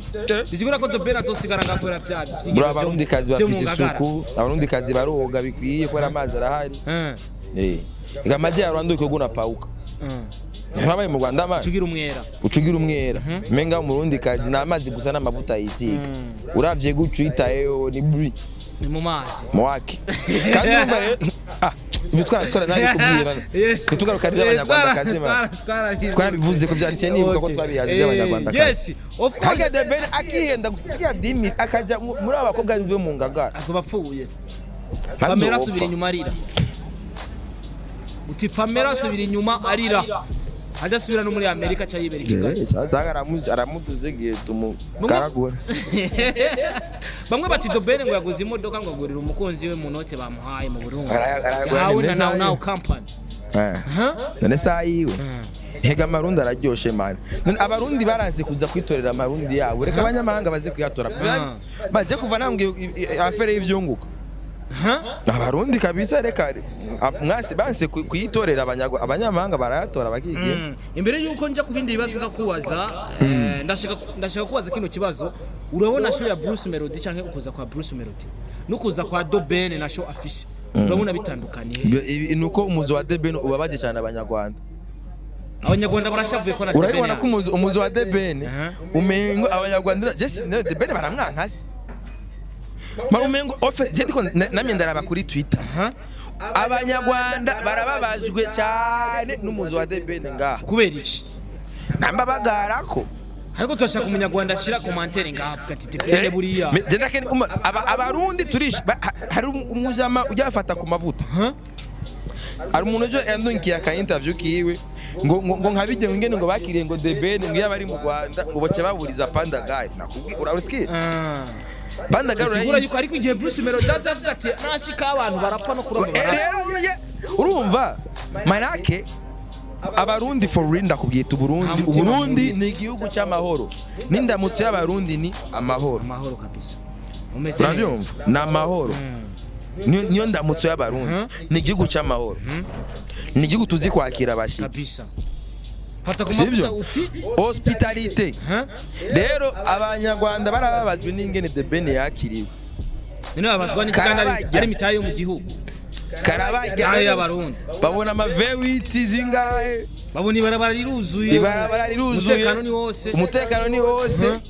Bisigura ko The Ben azosigara ngakora bya Bro, Abarundi kazi byo mu bafise Ngagara. isuku, Abarundi kazi baroga bikwiye kubera amazi arahari. Ega maji ya Rwanda uko unapauka. Ntabaye mu Rwanda man. Tugira umwera. Ucugira umwera. Menga Umurundi kazi ni amazi gusa n'amavuta yisiga. Uravye gutyo uyitayeho ni buri Ni mu mazi. mwaki. Kandi urumva rero ibyo twara nari kubwiye bana. Yes. Ntitugaruka by'Abanyarwanda kazi man. Twarabivuze ko byanditse, nibuka ko twabiyaze by'Abanyarwanda kazi. Yes, of course. Harya The Ben akihenda gusiga dimi akaja muri aba bakobwa nzi bo mu Ngagara. Azoba apfuye. Pamela asubira inyuma arira. Uti Pamela asubira inyuma arira. Adasubira no muri Amerika ca yibera i Kigali. Sasa aramutuzegiye tumukaragura. Bamwe bati The Ben ngo yaguze imodoka, ngo agurira umukunzi we mu note bamuhaye mu Burundi. Arayagura Yahawe na neza Now ye. Now Company. None saa yiwe hega Amarundi araryoshe man. None Abarundi baranse kuza kwitorera amarundi yabo, reka abanyamahanga baze kuyatora, baje kuva nambwiye affaire y'ivyunguka. Abarundi kabisa reka mwasi banse kuyitorera, abanyamahanga barayatora bakigira. Imbere yuko nja ku bindi bibazo nza kubaza, ndashaka kubaza kino kibazo: urabona show ya Bruce Melody canke ukuza kwa Bruce Melody nukuza kwa The Ben na show afise, urabona bitandukaniye? Ibi ni uko umuzi wa The Ben ubabaje cyane Abanyarwanda. Abanyarwanda barashavuye ko na The Ben Urabibona ko yaje. umuzi wa The Ben umengo Abanyarwanda Jesse The Ben baramwankasi. Ma umengo ofe je ndiko namye ndaraba kuri Twitter. Abanyarwanda barababajwe cyane n'umuzi wa The Ben ngaha. Kubera iki? Namba bagarako. Ariko turashaka Umunyarwanda ashyira commentaire ngaha avuga ati The Ben buriya. Je ndakene Abarundi turishi hari umujama ujya afata ku mavuta. Hari umuntu ejo yandungiye aka interview kiwe ngo nkabije ngene ngo bakiriye ngo The Ben ngo yaba ari mu Rwanda ngo bace baburiza Panda Guy. Nakubwiye, urabutwiye? Panda Guy Bisigura urayizi? yuko ariko igihe Bruce Melody aza avuga ati nashika abantu barapfa no kuroba barapfa. Rero urumva manake Abarundi for real, ndakubwita Uburundi. Nta mutima Uburundi mubi. ni igihugu cy'amahoro, n'indamutso y'Abarundi ni amahoro. Amahoro kabisa, umeze neza. Urabyumva, ni amahoro. Niyo ndamutso y'Abarundi, ni igihugu cy'amahoro, ni igihugu tuzi kwakira abashyitsi. Kabisa, fata ku Sibyo? mavuta uti Hospitalite. Rero Abanyarwanda barababajwe n'ingene The Ben yakiriwe. None babazwa n'iki kandi Karabarya. ari imitahe yo mu gihugu? Karabarya. Ayo y'Abarundi. Babona ama V8 zingahe. Babona ibarabara riruzuye. Ibarabara riruzuye. Umutekano ni wose. Umutekano ni wose.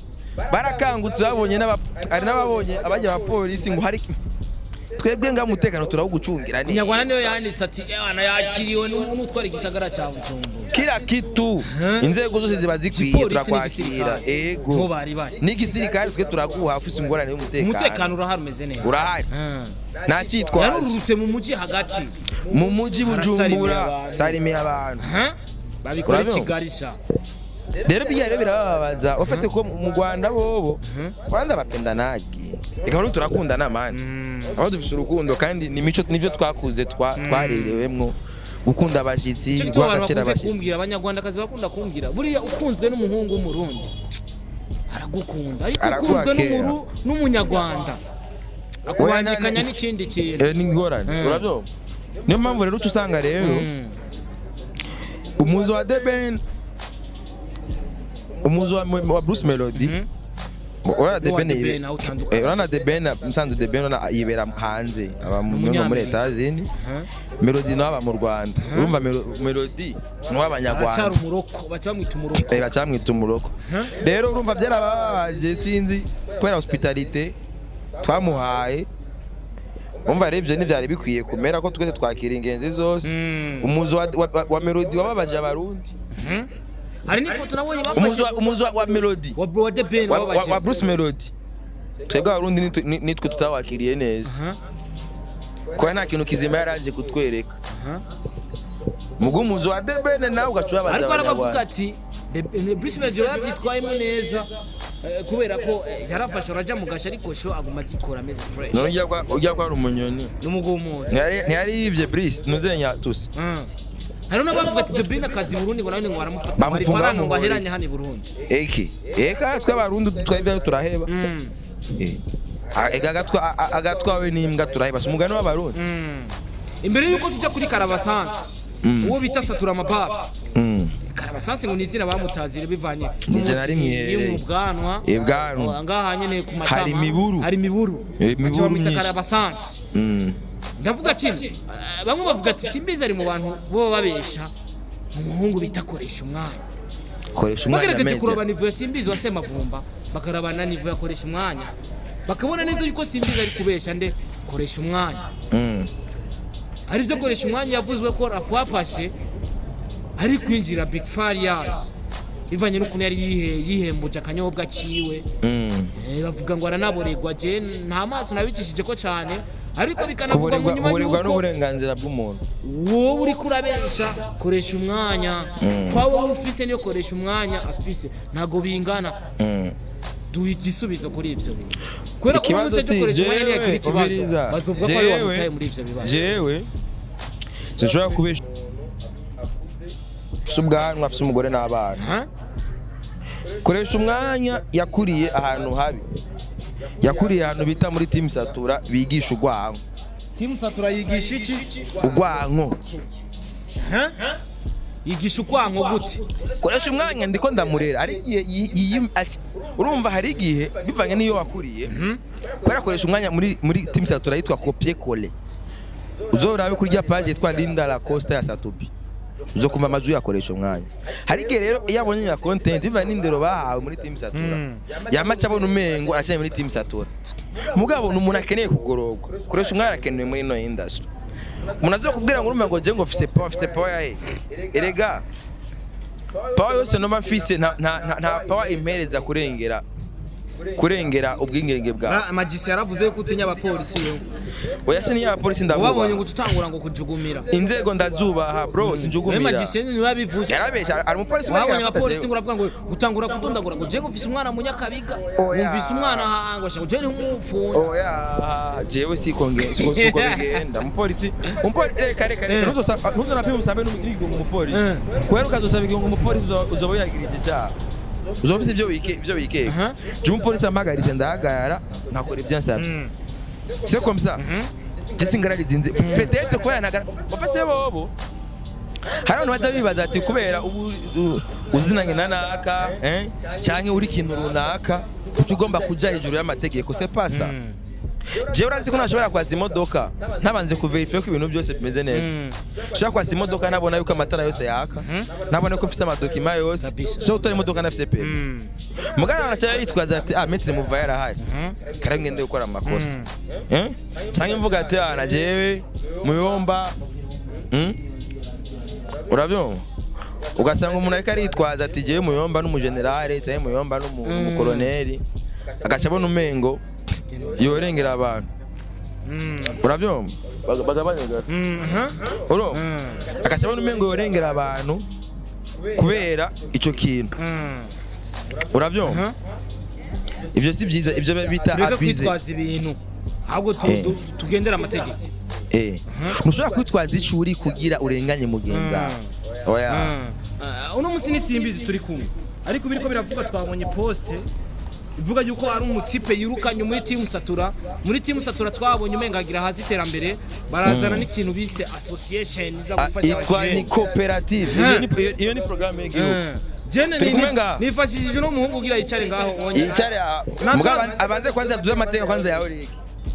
Barakangutse babonye hari n'ababonye abajya abapolisi ngo hari twebwe nga umutekano turawugucungira neza. Umunyarwanda niyo yanditse ati "Ewana yakiriwe n'utwara igisagara cya Bujumbura." Kila kitu, inzego zose ziba zikwiye. Igipolisi Turakwakira. n'igisirikare. Ego. Niho bari bari. N'igisirikare twe turaguha ufise ingorane y'umutekano. Umutekano urahari, umeze neza. Urahari, nta cyitwazo. Yarurutse mu mujyi hagati. Mu mujyi Arasalimira Bujumbura abantu. sarimiye abantu. Babikora Urabyumva? Kigali sha. Rero bijya rero birababaza ufite ko mu Rwanda bobo Rwanda bapenda nagi reka bari turakundana man, abo dufise urukundo kandi ni mico nivyo twakuze twarerewemwo gukunda abashitsi, Icyo gituma guha abantu agaciro bakunze abashitsi. kumbwira, abanyarwandakazi bakunda kumbwira, buriya ukunzwe n'umuhungu w'umurundi aragukunda, ariko Araguha ukunzwe kera. n'umunyarwanda akubangikanya n'ikindi kintu. Ni ingorane, urabyumva? Niyo mpamvu rero uca usanga rero umuzi wa The Ben, umuzi wa Bruce Melody, urana The N'uwa Ben The Ben aho utandukanye. Urana The Ben musanzwe, The Ben urana yibera hanze, aba muri Umunyamerika. Etats-Unis. Melody nawe aba mu Rwanda. Urumva Melody ni uw'abanyarwanda. Aracyari umuroko, baca bamwita umuroko. Bacamwita umuroko. Rero urumva byarababaje, sinzi kubera hospitalite twamuhaye. Umva rero ibyo ntibyari bikwiye kumera ko twese twakira ingenzi zose. Umuzi wa Melody wababaje abarundi. Hari n'ifoto nabonye Umuzi bafashe umuzi wa Melody wa The Ben wababaje. Wa Bruce Melody. Twebwe abarundi nitwe tutawakiriye neza kuba nta kintu kizima yaraje kutwereka. Mugo umuzi wa The Ben nawe ugaca ubabaza Ariko hari abavuga abanyarwanda. ati Bruce Melody yarabyitwayemo neza, kubera ko yarafashe arajya mu gasha, ariko show aguma azikora ameze fresh. None ujya kwa ari umunyoni. N'umugumunsi. Ntiyari yivye Brice ntuzenya tusi. Hari n'abavuga ati The Ben akazi i Burundi ngo nawe ngo baramufata ngo hari Bamufunga, ifaranga ngo bamuhora. aheranye hano i Burundi. Eki eka twe abarundi twebwe turaheba. Eka agatwawe n'imbwa turaheba, si umugani w'abarundi? Imbere y'uko tujya kuri Karabasansi, uwo bita Satura Amabafu, Karabasansi ngo ni izina bamutazire bivanye Nije narimwiherereye. mu bwanwa. Ibwanwa. Oh, ngaha nyene ku matama Hari imiburu. Hari imiburu. Imiburu Baca bamwita myinshi. Karabasansi. Ndavuga kimwe, bamwe bavuga ati simbizi ari mu bantu bo babesha umuhungu bita koresha umwanya. Koresha umwanya. Bagerageje Media. kuraba niveau ya Simbizi wa Semavumba, bakaraba na niveau ya koresha umwanya, bakabona neza yuko Simbizi ari kubesha nde koresha umwanya. Ari byo koresha umwanya yavuzwe ko la fois passée ari kwinjira Big Farious bivanye n'ukuntu yari yihembuje akanyobwa ciwe. Bavuga ngo aranaboregwa, je nta maso nabicishije ko cyane, ariko bikanavugwa mu Kuboregwa, nyuma kuboregwa y'uko n'uburenganzira bw'umuntu. Wowe uri kurabesha koresha umwanya kwa wowe ufise niyo koresha umwanya afise ntago bingana. Duha igisubizo kuri ivyo bintu kubera ko Ikibazo umunsi si dukoresha umwanya jewe, ntiyagira ikibazo, umviriza. bazovuga ko ari Jewe, wamutaye muri ivyo bibazo. Jewe sinshobora kubesha afise ubwanwa, afise umugore n'abana. Koresha umwanya yakuriye ahantu habi, yakuriye ahantu bita muri Team Satura bigisha urwanko. Team Satura yigisha iki? Urwanko. Yigisha ukwanko gute? Koresha umwanya ndiko ndamurera, hari igihe urumva hari igihe bivanye n'iyo wakuriye, kubera koresha umwanya muri Team Satura yitwa copier coller. Uzorabe kuri rya page yitwa Linda La Costa ya Satubi, uzokumva amajwi yakoresha umwanya. Hari igihe rero iyo abonye ya content bivanye n'indero bahawe muri Team Satura, yamaca abona umengo arashyira muri Team Satura. Mugabo ni umuntu akeneye kugororwa. Koresha umwanya arakenewe muri ino industry. Umuntu azokubwira ngo urumva ngo je ngo mfise power, mfise power yahe? Erega power yose noba mfise nta power impereza kurengera ubwingenge bwawe. Magisi yaravuze ko utinya abapolisi wewe. Oya, si niyo abapolisi Wabonye ndavuga. ngo utangura ngo kujugumira. Inzego ndazubaha bro, Nawe sinjugumira. Magisi niwe yabivuze. Yarabesha, ari umupolisi. Wabonye abapolisi ngo uravuga ngo gutangura kudondagura ngo je ngufise umwana mu Nyakabiga. Oya. Wumvise umwana hango ngo je ntumupfunye. Oya, jewe siko bigenda. Umupolisi reka reka reka, ntuzonapima usabe n'igigongo umupolisi, kubera ukazosaba igigongo umupolisi uzoba wiyagira iki cyaha, uzoba ufise ivyo wikeka. Je umupolisi ampagaritse ndahagarara nkakora ibyo ansabye, c'est comme ça. Je singarariza inze peut-être kubera ntagara bafate bobo. Hari abantu baza bibaza ati kubera ubu uzinanye na naka, canke uri ikintu runaka, uca ugomba kuja hejuru y'amategeko. C'est pas ça. Jewe urazi ko ntashobora kwaza imodoka ntabanze kuverifiye ko ibintu byose bimeze neza. Nshobora kwaza imodoka ntabona yuko amatara yose yaka, ntabona ko mfise amadokima yose. Nshobora gutora imodoka ntafise permis. Mugana abantu yitwaza ati ah, maître Muva yarahari, kare ngende gukora amakosa, canke mvuga ati ah, na jewe muyomba. Urabyumva, ugasanga umuntu ariko aritwaza ati jewe muyomba n'umugenerale canke muyomba n'umukoloneli, agaca abona umengo yorengera abantu. Urabyumva, bagabanye gato. Urumva, agaca abona umengo yorengera abantu. Kubera ico kintu, urabyumva, ivyo si byiza, ivyo bita Tureke abuse. kwitwaza ibintu, ahubwo tugendere amategeko. Ntushobora kwitwaza ico uri kugira urenganye mugenzi wawe, oya. Uno munsi ni Simbizi turi kumwe, ariko biriko biravuga, twabonye post ivuga yuko ari umutipe yirukanye muri team Satura. Muri team Satura twabonye umenga agira hazi iterambere, barazana n'ikintu bise association iza gufasha Itwa ni abajene. koperative. Iyo ni programme y'igihugu. Jene Turi kumwe ngaha. nifashishije uno muhungu kugira yicare ngaho onye. Yicare aho. Mugabo abanze kwanza duze amateka kwanza yawe Rick.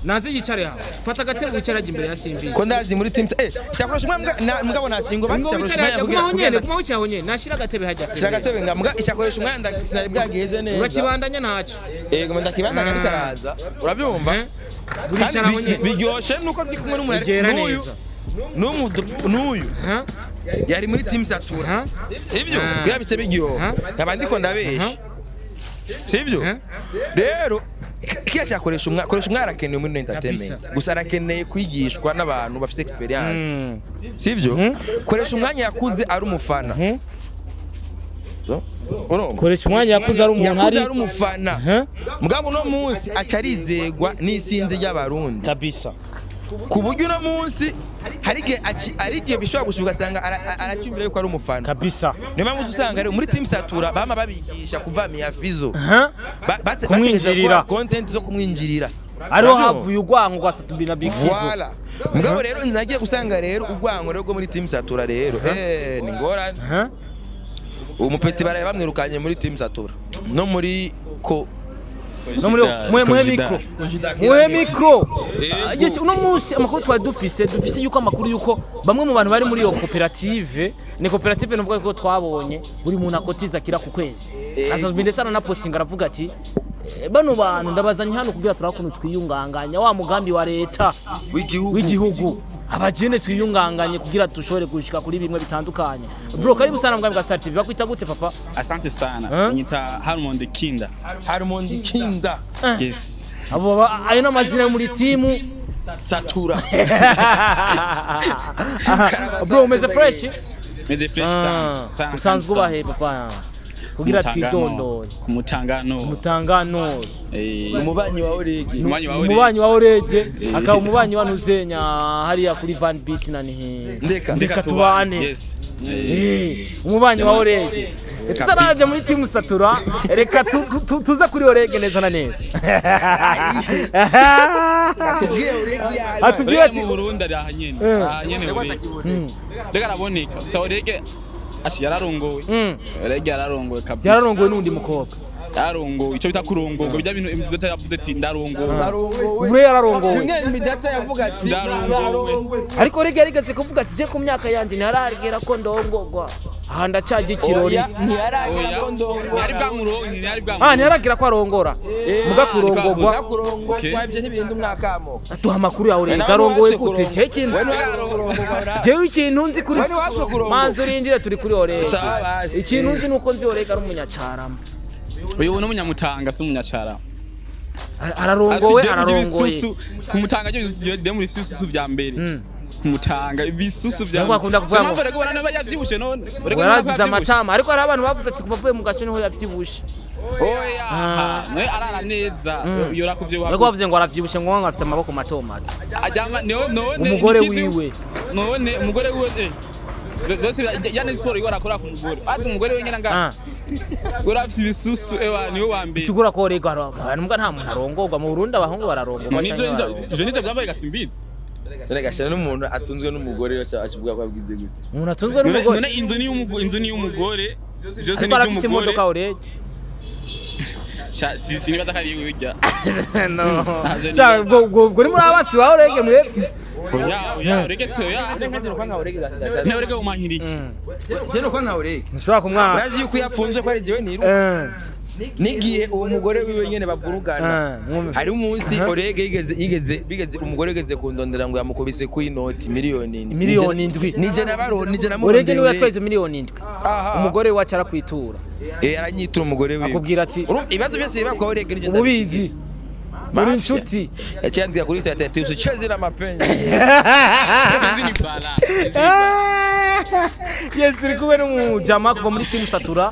Naze yicare aho, fata agatebe wicare ajya imbere ya Simbizi. Ko ndazi muri team shakurosha umwe mugabo ntashingo basi Ngo shakurosha wicare umwanya hajya, kugira gumaho nyene, kugira guma wicaye aho nyene, nashira agatebe hajya. Shira agatebe nga muga ishakoresha umwanya sinari bwagiheze neza. Urakibandanya ntacyo. Yego, ndakibandanya ariko araza, urabyumva. Eh? Kandi Uricara aho nyene. biryoshe nuko ndi kumwe n'umuntu Bigera n'uyu neza. n'uyu Ha? yari muri team Satura. Ha? Sibyo? Ah. Kugira bice biryoha. Ah. Nkaba ndiko ndabesha, sibyo? Ah. Rero kiya cyakoresha umwa koresha umwa arakenewe muri entertainment. Kabisa. Gusa arakeneye kwigishwa n'abantu bafite experience, sibyo? Koresha umwanya yakuze ari umufana. Urumva? Koresha umwanya yakuze ari umuntu Yakuze ari ari umufana. Mugabo uno munsi aca arizegwa n'isinzi ry'Abarundi Kabisa. ku buryo uno munsi hari igihe hari igihe bishobora gushika ugasanga aracyumvira yuko ari umufana. Kabisa. Niyo mpamvu usanga rero muri team Satura bama babigisha kuvamiya Fizo. Kumwinjirira. Bategereje gukora content zo kumwinjirira. Ariho Urabyumva? havuye urwango rwa Satubi na Big Fizzo. Voilà. Mugabo rero nagiye gusanga rero urwango rero rwo muri team Satura rero ni ngorane. Umupeti baraye bamwirukanye muri team Satura no muri ko No muri mwe micro, mwe micro. Yes, uno munsi amakuru twari dufise yuko amakuru yuko bamwe mu bantu bari muri iyo koperative, ni koperative nuvuga ko twabonye buri muntu akotiza kira ku kwezi. Asanzwe ndetse aranapostinga aravuga ati: "Bano bantu ndabazanye hano kugira turabe ukuntu twiyunganganya wa mugambi wa leta w'igihugu." W'igihugu, abajene twiyunganganye kugira dushobore gushika kuri bimwe bitandukanye. Bro, karibu sana mugambi wa Star TV. Bakwita gute, papa? Asante sana. Huh? Nyita Harmond Kinda. Harmond Kinda. Yes. Abo ayo ni amazina yo muri timu Satura. Bro, umeze fresh? Meze fresh sana. Sana. Usanzwe kandi ubahe, papa, kugira Kumutangano. twidondore? Kumutangano. Mutangano. Umubanyi wa Origi. Umubanyi wa Orege. Umubanyi wa Orege, akaba umubanyi wa Ntuzenya hariya kuri Van Beach na nihe? Ndeka. Ndeka tubane. Yes. Umubanyi wa Orege. Tutaraje muri timu Satura, reka tuze kuri Orege neza na neza. Tubwire Origi yaje. Atubwire Orege ati mu Burundi ari aha nyene. Aha nyene Orege. Rega araboneka. Sa Orege ashi yararongowe. Orege yararongowe kabisa. Yararongowe n'undi mukobwa. Yararongowe. Ico bita kurongorwa. Bijya bintu imidata yavuze ati ndarongowe. Arongowe. Umwe yararongowe. Bimwe imidata yavuga ati Ndarongowe. Ariko Orege yarigeze kuvuga ati: "Je ku myaka yanjye ntiharagera ko ndongogwa, aha ndacajya ikirori." Oya, ntiyaragera Oya. ko ndongora. Ntiyari bwamuronke, ntiyari Ah, bwamuronke. ntiyaragira ko arongora muga kurongogwa. Kurongorwa ibyo ntibirinda umwakamo. Duha amakuru ya Orege, arongowe gute? Je ikintu jewe ikintu nzi kuri Wewe ntiwaswe kurongorwa. manzi urindire, turi kuri Orege. Sawa basi. Ikintu nzi nuko nzi Orege ari umunyacarama. Uyu ni umunyamutanga, si umunyacara. Ararongowe, ararongoye. Kumutanga ryo muri ibisusu vya mbere. Kumutanga ibisusu vya. Ntabwo akunda kuvuga ngo- Sinumva rego barana yavyibushe none. Rego yaragize amatama, ariko hari abantu bavuze ati kuva avuye mu gace niho yavyibushe. Oya. Nawe arara neza. Yora kuvyo Ariko bavuze ngo aravyibushe, ngo afise amaboko mato mato. Ajama none none Umugore imitizi- wiwe. None umugore wiwe byose yani siporo iwe arakora ku mugore. Ati umugore wenyine nga. Uri afise ibisusu ewa niwe wa mbere. Bisigura ko Orege mbwa nta muntu arongorwa mu Burundi, abahungu bararongorwa None canke ivyo bararongorwa. ivyo nivyo byambaye gasimbizi. Rega shira n'umuntu atunzwe n'umugore akivuga ko abwize gute? Umuntu atunzwe None n'umugore. none inzu ni y'umugore, inzu ni y'umugore. Byose Ariko ni arafise iby'umugore. imodoka Orege. Sha si sinibaza ko ari iwe bijya. No. Cha ubwo ni muri abasi ba Orege mwebwe. Oya oya Orege tso ya. Ne Orege umankira iki? Je nuko nka Orege. Nshobora kumwana. Urazi yuko iyo apfunzwe ko ari jewe niruka. N'igihe uwo mugore wiwe nyene bavurugana. Hari umunsi Orege yigeze bigeze umugore yigeze kundondera ngo yamukubise ku inoti miliyoni 7. Miliyoni 7. Nije nabaro nije namurondeye. Orege niwe yatwaye izo miliyoni 7. Aha. Umugore wacu arakwitura. Aranyitura umugore wiwe. Akubwira ati Urumva ibibazo byose biba kwa Orege nije. ububizi uri inshuti. Yaciye andika kuri Twitter ati usicheze na mapenzi. Inzu ni bala. Yes, turi kumwe n'umujama kuva muri team Satura.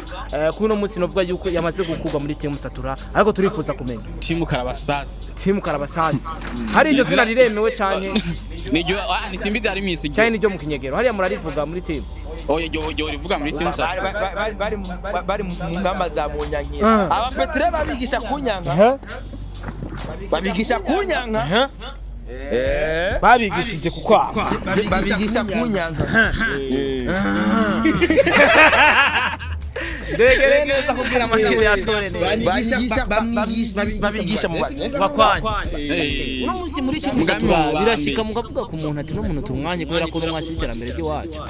Kuri uno munsi novuga yuko yamaze gukurwa muri team Satura, ariko turifuza kumenya Timu Karabasasi. Team Karabasasi, hari iryo zina riremewe canke? Niryo, ni simbizi, ari mwisi. Canke niryo mu kinyegero hariya murarivuga muri team? Oya, iryo rivuga muri team Satura. Bari mu ngamba za munyankira. Abapetire babigisha kunyanka, babigisha kunyanka. Babigishije kukwanga. Babigisha kunyanka. Ndegere neza kugira amatwi yatore neza. Babigisha, babigisha mu Bakwanje. Uno munsi muri team Mugambi Satura wa birashika mukavuga ku muntu ati: "No muntu tumwanye kubera ko n'umwasi w'iterambere ry'iwacu."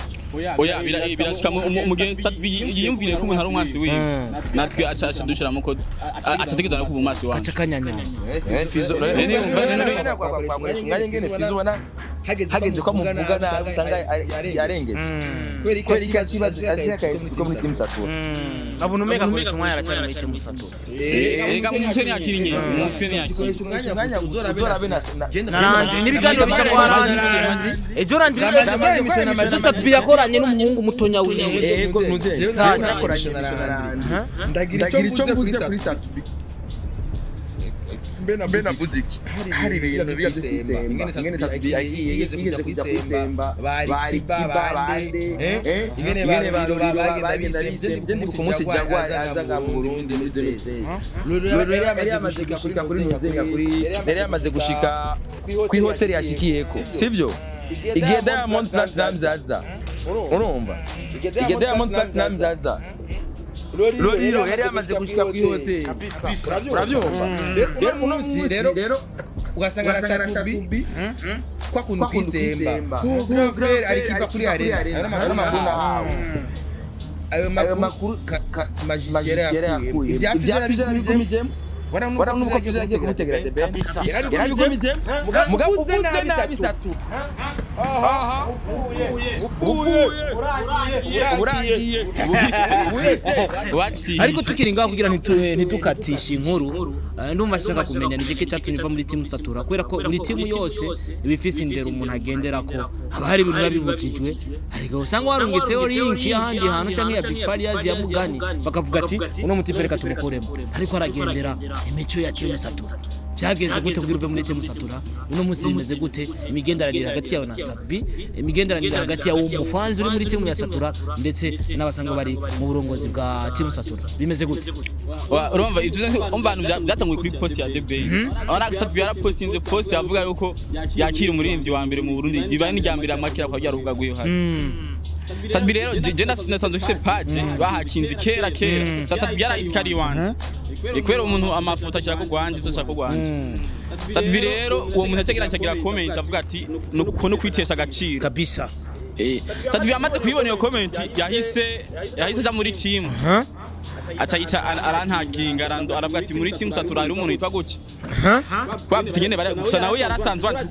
Oya, birashika mu gihe yiyumvire ko umuntu ari umwansi wiwe, natwe aca dushiramo ko aca ategereza no kuva umwansi wacu. Gaca kanyanya. Fizo umwanya ngene Fizo ubona hageze ko muvuga nabi usanga yarengeje kubera iki kibazo ko muri team Satura. Abuntu umenga akoresha umwanya, aracyari muri team Satura. Erega mu mutwe ntiyakira inyenzi, mu mutwe ntiyakira. Umwanya uzorabe na Narandi n'ibiganiro bica kwa Randi ejo, Randi Ejo Sat-B yakoranye n'umuhungu mutonya wiwe. Yego, Ndagira ndagira icyo icyo mvuze mvuze kuri kuri Sat-B. Mbe navuze iki? Hari ibintu bijya kwisemba ingene Sat-B yigeze kujya kwisemba, bari Kiba bande, ingene ingene ba ba Ruriro bagenda bisemba. Ndi ku munsi Jaguar azaga mu Burundi muri 2016, Ruriro yari yamaze gushika kuri Muzenga, kuri yari yamaze gushika kuri hoteli yashikiyeko, sivyo? Igihe Diamond Platnumz aza, urumva, igihe Diamond Platnumz aza, Ruriro yari yamaze gushika kuri hoteli, urabyumva? Rero uno munsi rero ugasanga ugasanga arasatubi kwa kuntu kwa kuntu kwisemba kwisemba. ku grand frère Alikiba kuri arena, ayo ayo makuru makuru nahawe, ayo ayo makuru makuru magicien magicien yakuye yakuye ibya ibya Fizo Fizo yarabigumijemo, yarabigumijemo, wara nuko Fizo yagiye kumutegera The Ben yarabigumijemo. Mugabo uvuze nabi Satu urangiye. Waciye. Ariko tukiri ngaho kugira ntidukatishe inkuru, ndumva ashaka kumenya ni igiki cyatumye uva muri team Satura, kubera ko buri timu yose iba ifise indero umuntu agenderako, haba hari ibintu biba bibujijwe. Ariko usanga warungiseho link y'ahandi hantu canke ya Big Farious ya Mugani, bakavuga ati: "Uno mutipe reka tumukuremo, ariko aragendera imico ya team Satura." Byageze gute kugira uve muri team Satura? Uno munsi bimeze gute imigenderanire hagati yawe na Sat-B, imigenderanire hagati yawe umufanzi uri muri timu ya Satura ndetse n'abasanzwe bari mu burongozi bwa team Satura, bimeze gute? Urumva ibyo, umva abantu byatanguye kuri post ya The Ben. Abana Sat-B yarapostinze post avuga yuko yakira umuririmbyi wa mbere mu Burundi, bibaye n'irya mbere amakira kwa byaruvuga gwiyo hari. Sat-B rero je nasanzwe mfise page bahakinze kera kera. Sasa Sat-B yarayitwa ari iwanje. Kubera umuntu amafoto ashaka kugwanje, ibyo ashaka kugwanje. Sat-B rero uwo muntu acagira acagira comment avuga ati nuko no kwitesha agaciro. Kabisa. Sat-B amaze kuyibona iyo comment, yahise aja muri team. Aca yita arantaginga, arando aravuga ati: "Muri team Satura hari umuntu yitwa gutya." Kwa nyene bari gusa nawe yarasanzwe ati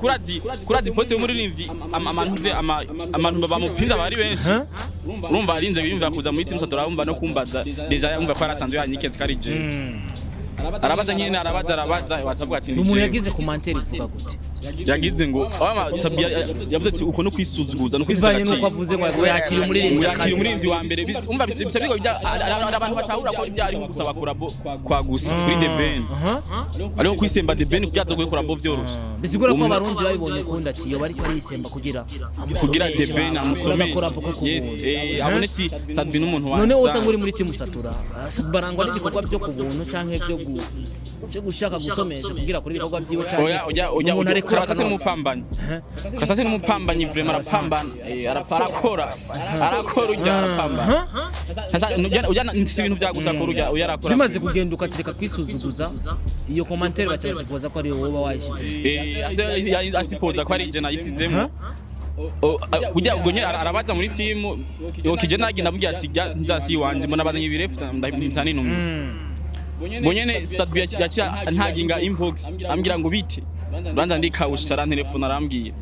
kurazi post y'umuririmbyi amantu ze abantu bamupinza bari benshi. Urumva arinze biyumva kuza muri team Satura, urumva no kumbaza déjà yumva ko yarasanzwe yanyiketse ko ari je. Arabaza nyene, arabaza, arabaza, batavuga ati ni Umuntu jewe. yagize commentaire ivuga gute? Yagize ngo Sat-B yavuze ati uko no kwisuzuguza no kwitesha Bivanye n'uko agaciro. avuze ngo yakira umuririmbyi Yakira akazi. umuririmbyi wa mbere. Umva bisa bigo bya abantu batahura ko ibyo ari nko gusaba collabo kwa gusa kuri The Ben, ariho kwisemba The Ben kugira azoguhe collabo vyoroshe. Bisigura ko abarundi babibonye kundi ati yoba ariko arisemba kugira Kugira The Ben amusomeshe. Collabo ko Yes. kubuntu. Abone ati Sat-B n'umuntu wanjye. None wowe usanga uri muri team Satura, barangwa n'ibikorwa byo ku buntu canke byo gushaka gusomesha kugira kuri ibikorwa byiwe canke Oya oya oya. umuntu arekura Karasase akanonsa? n'umupambanyi, Karasase n'umupambanyi vraiment, arapambana. Arakora, arakora ujya, arapambana. Sasa ujya si ibintu bya gusa kora ujya, arakora. Bimaze kugenda ukatireka kwisuzuguza, iyo commentaire baca basipoza ko ari wowe uba wayishyize. Asipoza ko ari je nayisizemo. Ujya ubwo nyine arabaza muri team okije nagenda amubwira ati jya nzasi iwanje mbona bazanye ibirefu ndahita ninumye. Ubwo nyene Sat-B yaciye ntaginga inbox ambwira ngo bite, banza ndikawusha, arantelefona arambwira: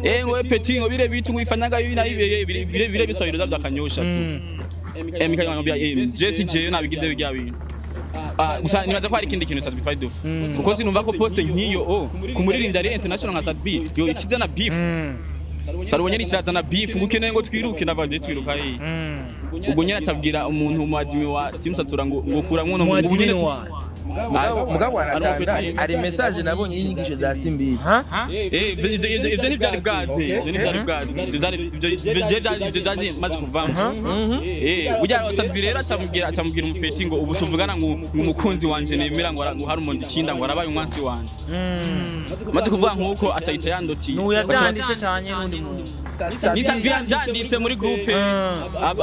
"Eh, ngo petit, ngo bire bitu ngo ifanyaga ibi na ibi bire bire bire bisabiro byakanyosha tu." Mikael ngambia Jesse je nabigize bijya bintu. Gusa nibaza ko hari ikindi kintu Sat-B twari dufu, kuko sinumva ko poste nk'iyo oh kumuririmbyi ari international nka Sat-B yo ikiza na beef. Sat-B nyene ikirazana beef, ngo ukeneye ngo twiruke, ndava je twiruka hehe? Ubwo nyene atabwira umuntu mu admin wa Team Satura ngo kuramwo no Mu ngo admin nyene wa Mugabo aratangaje, hari message nabonye y'inyigisho za Simbizi. Ivyo ntivyari bwaze, ivyo ntivyari bwaze, ivyo vyari maze kuvamo. Burya Sat-B rero acamubwira umupeti ngo ubu tuvugana ngo umukunzi wanje nemera ngo hari umuntu ikinda ngo arabaye umwansi wanje. Maze kuvuga nkuko acahita yandoti. Nuyavyanditse canke n'undi muntu? Ni Sat-B yavyanditse muri groupe.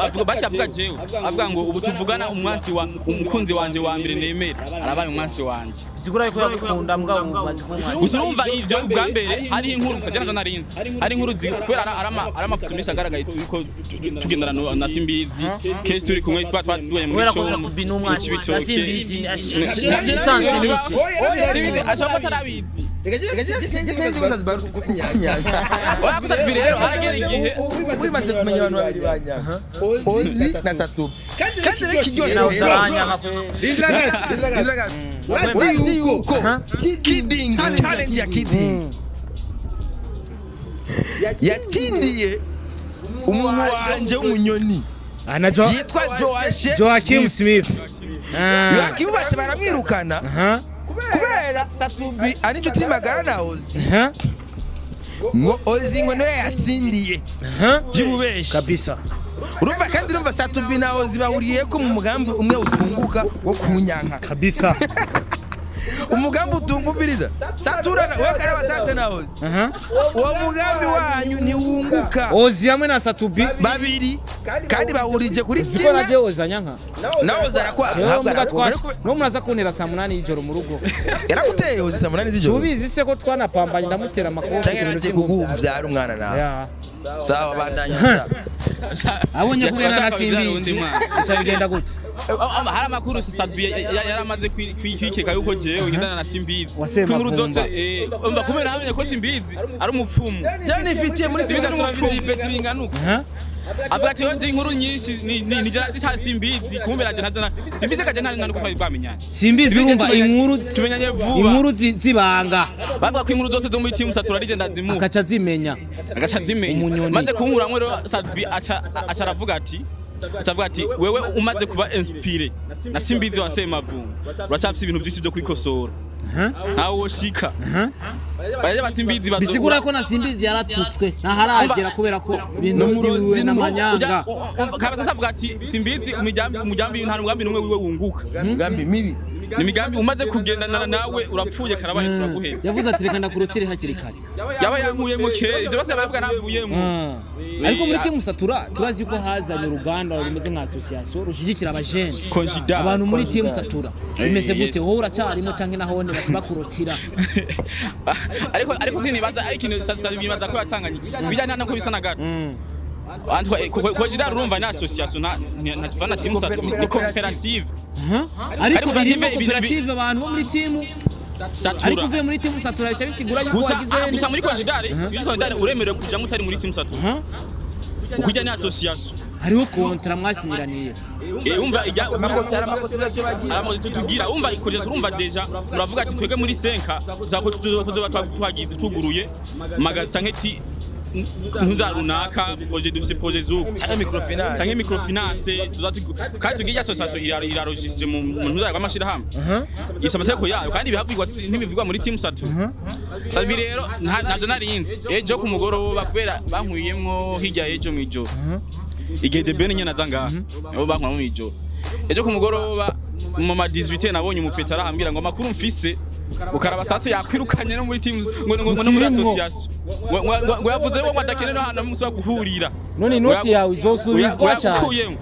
Avuga basi, avuga jewe, avuga ngo ubu tuvugana umwansi wa umukunzi wanje wa mbere nemera arabaye umwansi wanje. Bisigura yuko yagukunda, mugabo mumaze kumwasi. Gusa urumva ivyo ubwa mbere hariho inkuru gusa jana narinzi hari inkuru kubera ari amafoto menshi agaragaye turiko tugendana na Simbizi, kenshi turi kumwe, twa twaduye muri Kubera ko show Sat-B n'umwansi mu Cibitoke. na Simbizi lisansi n'iki. Simbizi ashobora kuba atarabizi. Oya. Oya, gusa Sat-B rero haragera igihe Wimaze kumenya abantu babiri banyanga, Ozi na Satubi, kandi rero ikiryoshye Nawe rero usaranyanga kwe. Rindira gato. Urazi yuko Kiding challenge ya Kiding yatindiye umuntu wanje w'umunyoni Ana Jo yitwa Joashe Joaquim Smith. Joaquim, bace baramwirukana kubera Satubi ari inshuti magara na Ozi, ngo Ozi ngo niwe yatsindiye by'ububeshi. Kabisa. Urumva kandi, urumva Satubi na Ozi bahuriye ko mu mugambi umwe utunguka wo kunyanka. Kabisa. Umugambi utungumviriza saturana wewe karaba sase na Ozi, uwo mugambi wanyu ntiwunguka. Ozi hamwe na Satubi. Babiri kandi bahurije kuri Siko na kimwe. je Ozi anyanka. Nawe Ozi arakwa. Jewe muga twashe. No muraza kuntera saa 8 y'ijoro mu rugo. Yaraguteye Ozi saa 8 z'ijoro? Tubizi se ko twanapambanye, ndamutera amakofi. Canke yaragiye kuguha umwana nawe? Ya. Sawa, bandanya. Abonye kubera na Yashaka kubyara Simbizi. uwundi mwana. Bica bigenda gute? Hari amakuru Sat-B yaramaze kwikeka yuko jewe ngendana na Simbizi. Wasema Ko inkuru zose vumba. Umva, kubera hamenye ko Simbizi ari umupfumu. Jani ifitiye muri Simbizi ari umupfumu, ipeti ringanuka. Avuga ati "Yo, inkuru nyinshi ni jana zita Simbizi, kumbe naje ntazo Simbizi kaje nta nuko twari bwamenyanye." Simbizi urumva inkuru Tumenyanye vuba. Inkuru zibanga. Bavuga ko inkuru zose zo muri team Satura ari je ndazimuha. Akaca azimenya. Agaca azimenya. Umunyoni. Maze kunkuramwo rero, Sat-B aca aravuga ati, aca avuga ati wewe umaze kuba inspiré na Simbizi wa Semavumba, uracafise ibintu byinshi byo kwikosora, ntawe woshika baje basimbizi bazo. Bisigura ko na Simbizi yaratutswe ntaharagera kubera ko ibintu vyiwe n'amanyanga. Kabasa avuga ati Simbizi umugambi nta mugambi n'umwe wiwe wunguka. Mugambi mibi. Ni imigambi umaze kugendana nawe urapfuye, karabaye, turaguheba. Yavuze ati reka ndakurotire hakiri kare. Yaba yankuyemo kera, ibyo bose baravuga navuyemo. Ariko muri team Satura turazi ko hazanye uruganda rumeze nka association rushyigikira abajene. Conjida. Abantu muri team Satura bimeze gute? Yes. Wowe uracyarimo canke nahone baca bakurotira? Ariko sinibaza, ariko ikintu sasa bibaza ko yacanganye bijyanye nako bisa na gato. Conjida urumva ni association, nta kivana team Satura, ni cooperative. Ariko Ariko irimo koperative koperative abantu bo muri team ariko Satura. uvuye muri team Satura bica bisigura yuko Gusa wagize gusa muri Conjidare, muri Conjidare uremerewe kujamo utari muri team Satura, kujya ni association. Hariho contrat mwasinyiraniye? Umva ijya Amakotisation bagira. Amakotisation tugira, umva ikoresha, urumva déjà muravuga ati twebwe muri senka tuzako tuzoba twagize tuguruye magaza nk'eti ntuza runaka projet, dufise projet zuko Canke microfinance. Canke microfinance kandi tugiye association iraregistre mu ntuza y'amashirahamwe, isa amategeko yayo, kandi ibihavugwa ntibivugwa muri team Satu. Sabi rero ntabyo narinzi ejo ku mugoroba, kubera bankuyemwo hirya ejo mw'ijoro igihe The Ben nyene aza ngaha, nabo bankuramo mw'ijoro ejo ku mugoroba mu ma 18, nabonye umupeta arahambwira ngo amakuru mfise ukaraba sase yakwirukanye no muri team ngo no muri Ntirimwo. association, ngo yavuze ngo adakeneye no hantu hamwe musubira guhurira. None inoti yawe izosubizwa cyane? Yakuyemo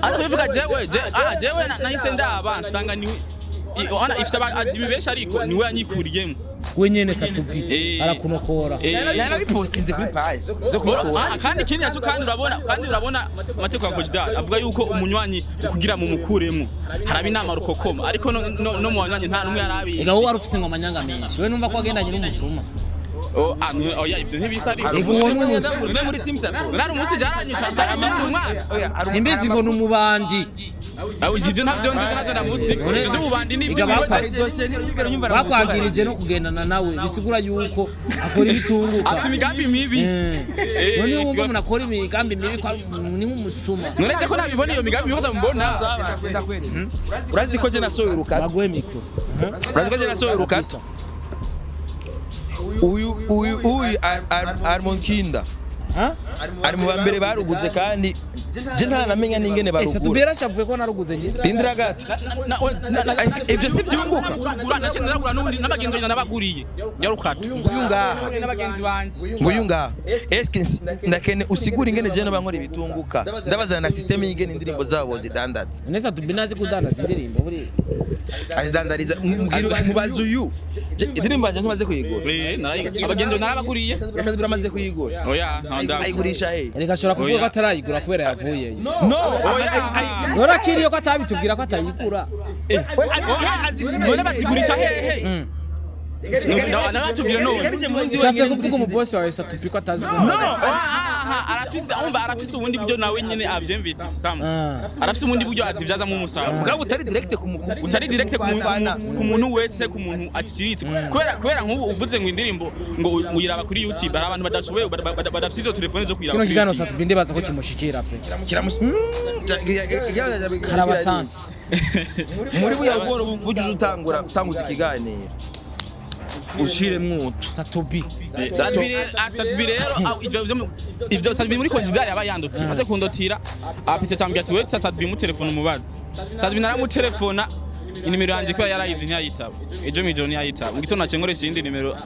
ariko bivuga jewe jewe nahise ndaba nsanga ni ona ifise adimi benshi, ariko niwe yanyikuriyemo. We nyene Satubi arakunokora. Narabipostinze kuri page zo kumutora. Kandi ikindi nacyo, kandi urabona amategeko ya Kojidari avuga yuko umunywanyi kugira mu mukuremo haraba inama rukokoma, ariko no mu banywanyi nta numwe yarabizi. Ega wowe wari ufise ngo amanyanga menshi, we numva ko wagendanye n'umusuma. Oh, ah, oya, ivyo ntibisa ari. Uve muri team Satu. Nari umunsi jaranyuca nzarajya umwana. Simbizi ngo ni umubandi. Aho ivyo ntabyo nzi, ntabyo ndamutse. Ivyo by'ububandi ni ibyo. Bakwagirije no kugendana nawe bisigura yuko akora ibitunguka. Afise imigambi mibi. None wumva umuntu akora imigambi mibi ko ni nk'umusuma. None ko nabibona iyo migambi mibi mbona. Urazi ko je nasohoye urukato. Baguhe mikoro. Urazi ko je nasohoye urukato. Uyu Armon Kinda ari mu bambere baruguze, kandi je ntaranamenya n'ingene barugura. Satubera shavuye ko naruguze njye. Rindira gato. Ivyo si vyunguka. Uragura nace naragura n'ubundi n'abagenzi banjye nabaguriye. Yarukato. Nguyu ngaha. N'abagenzi banje. Nguyu ngaha. Eske ndakene usigura ingene je bankora ibitunguka. Ndabazana na system y'ingene indirimbo zabo zidandaza. None Satubina azi kudandaza indirimbo buri? Azidandariza mubaza uyu. Indirimbo yanje ntumaze kuyigura. Eh, abagenzi narabaguriye. Yakazi biramaze kuyigura. Oya, nta. Ayigurisha he? Reka ashobora kuvuga ko atarayigura kubera yavuyeyo. No, oya. None akiriye ko atabitubwira ko atayigura. None bazigurisha hehe? Naratubwira none. Ushatse kuvuga umubosi wawe Satubi ko atazi kudandaza? Arafise, umva, arafise ubundi buryo nawe nyene avyemvise Sam. Arafise ubundi buryo azivyazamwo umusaruro. Mugabo utari direct ku Utari direct ku muntu wese, ku muntu aciriritse, kubera nk'ubu uvuze ngo indirimbo ngo uyiraba kuri YouTube, hari abantu badashoboye, badafise izo telefone zo kuyiraba Kino kuri kiganiro YouTube. Satubi ndibaza ko kimushikira pe. Karabasansi. Muri buya bworo bugize utangura utanguza ikiganiro ushiremwo utu. Satubi. Satubi rero ivyo Satubi muri konjidari aba yandotira, maze kundotira apitse tambye ati wewe Satubi mu telefone umubaze. Satubi naramutelefona, inimero yanje kubera yarayizi ntiyayitaba. Ejo mwijoro ntiyayitaba, mu gitondo naciye nkoresha iyindi nimero,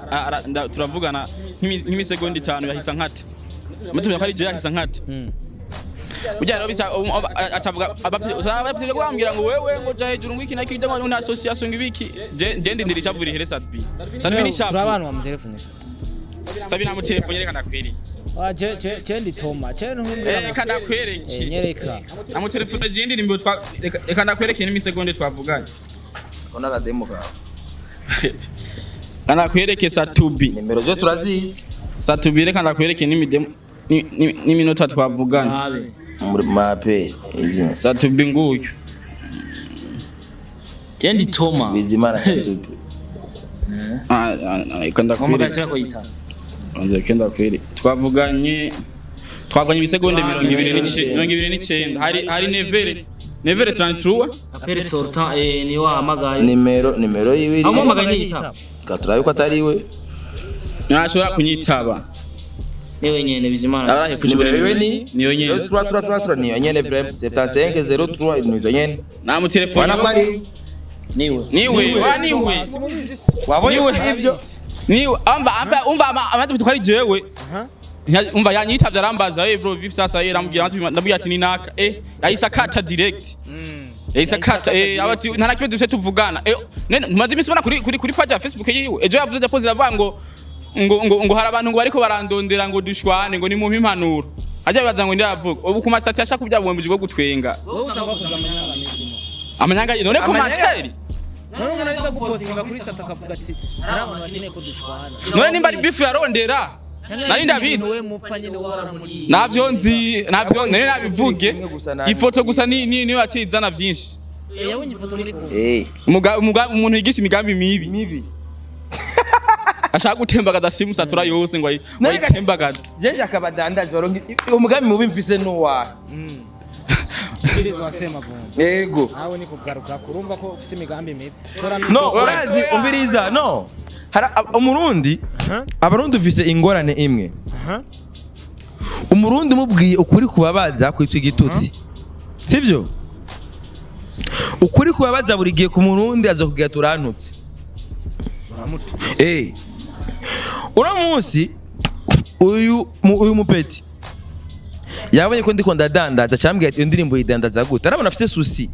turavugana nk'imisegonda 5, yahisa nkata mutumye ko ari je, yahisa nkata. Burya rero bisa acavuga abapite bambwira ngo wewe ngo ja hejuru ngo iki naki ngo nta association ngo ibiki. Je ndindira icavura ihere. Satubi, Satubi ni Turi shapu. abantu bamutelefone Satubi. Sabi namutelefone, reka ndakwereke. Ah, je ndi Toma je ntumbwira. Reka ndakwereke. Nyereka. Namutelefone je indirimbo twa reka ndakwereke n'imisegonde twavuganye. Kona kademo kawe. Reka ndakwereke Satubi. Nimero zo turazizi. Satubi, reka ndakwereke n'imidemo n'iminota twavuganye. Muri mape. Satubi nguyu. Jendi Toma. Bizimana Satubi. Ah, ah, reka ndakwereke. Banza ndakwereke. Twavuganye ibisegonde 29, hari nevere 33. Apere sortant ni wahamagaye. Nimero yiwe. Amuhamagaye nyitaba. Katurabe ko atari we. Ntashobora kunyitaba. Niwe nyene Bizimana. Arahefuje. Nimero yiwe ni Niyo nyene. 03 3 3 niyo nyene vraiment 75 03 niyo nyene. Namutelefone. Wana ko ari Niwe. Niwe wa niwe. Wabonye ivyo. Niwe umva umva amaze ko ari jewe. Umva yanyitavye arambaza: "Hey bro, vipi sasa?" Eh, ndamubwira, ndamubwira ati ni naka. Yahise akata direct. Yahise akata, abati nta nakimwe dufite tuvugana. Nene ntumaze imisi ubona kuri page ya Facebook yiwe. Ejo yavuze deposit avuga ngo hari abantu ngo bariko barandondera ngo dushwane, ngo ni mumpe impanuro. Ajya bibaza ngo ndavuga. Ubu ku masati ashaka kubyabumwe bwo gutwenga. Wowe usanga wakoze amanyanga menshi. Amanyanga none commentaire. None umuntu ariza gupostinga kuri Sata akavuga ati hari abantu bakeneye ko dushwana. None nimba ari beef yarondera. Nari ndabizi. We mupfa nyene wowe waramuriye. Navyo nzi, navyo nari nabivuge. Ifoto gusa ni niyo yacizana byinshi. Yabonye ifoto muri kumwe. Umuntu yigisha imigambi mibi. Mibi. Ashaka gutembagaza simu satura yose ngo ayitembagaze. Jeje akabadandaza baronke umugambi mubi mfise nuwahe? Sikiliza wasema vumbi. Yego. Nawe ni kugaruka kurumva ko ufise imigambi mibi. Tora No, urazi umviriza no. Hari umurundi, abarundi ufise ingorane imwe. Umurundi umubwiye ukuri kubabaza kwitwa igitutsi. Sivyo? Ukuri kubabaza buri gihe ku murundi azokubwira turantutse. Uno munsi uyu mupeti yabonye ko ndiko ndadandaza, cyambwiye ati iyo ndirimbo yidandaza gute? Arabona afise souci.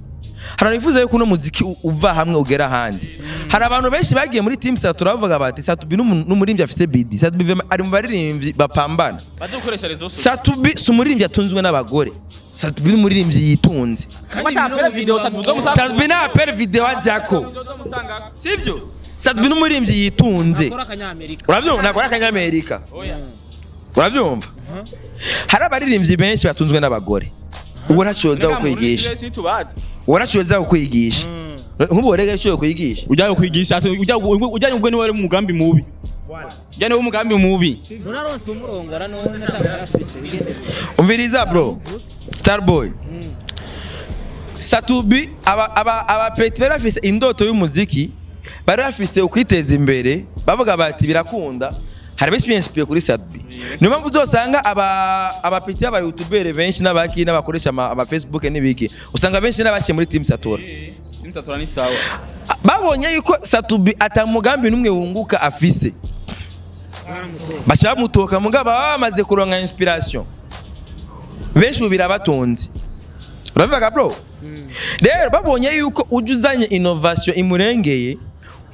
Hari abantu bifuza yuko uno muziki uva hamwe ugera ahandi. Hari abantu benshi bagiye muri team Satura bavuga bati Satubi n'umuririmbyi afise bidi. Satubi ari mu baririmbyi bapambana. Baze gukoresha rezo sosiyo. Satubi si umuririmbyi atunzwe n'abagore. Satubi n'umuririmbyi yitunze. Batapera video Satubi zo musanga. Satubi nta pere video ajako. Sivyo? Sat-B n'umuririmbyi yitunze. Akora akanyamerika. Urabyumva, nakora akanyamerika, urabyumva? Hari abaririmbyi benshi batunzwe n'abagore. Uwo ntacoza kukwigisha, uwo ntacoza kukwigisha. Nk'ubu rega icyo kwigisha. Ujya kwigisha, ujya ujya ubwo niwe wari umugambi mubi, ujya niwe umugambi mubi. Nuraronse umurongora none atabafise bigende. Umviriza bro, Starboy, Sat-B, aba petit bari bafise indoto y'umuziki, bari bafise ukwiteza imbere, bavuga bati birakunda. Hari benshi biyinspire kuri Sat-B, niyo mpamvu uzosanga aba petit b'aba youtubeur benshi n'abaki n'abakoresha ama Facebook n'ibiki, usanga benshi n'abaciye muri team Satura. Team Satura ni sawa. Babonye yuko Sat-B atamugambi n'umwe wunguka afise, baca bamutoka. Mugabo baba bamaze kuronka inspiration, benshi ubu birabatunze, urabivuga bro. Rero babonye yuko ujya uzanye innovation imurengeye,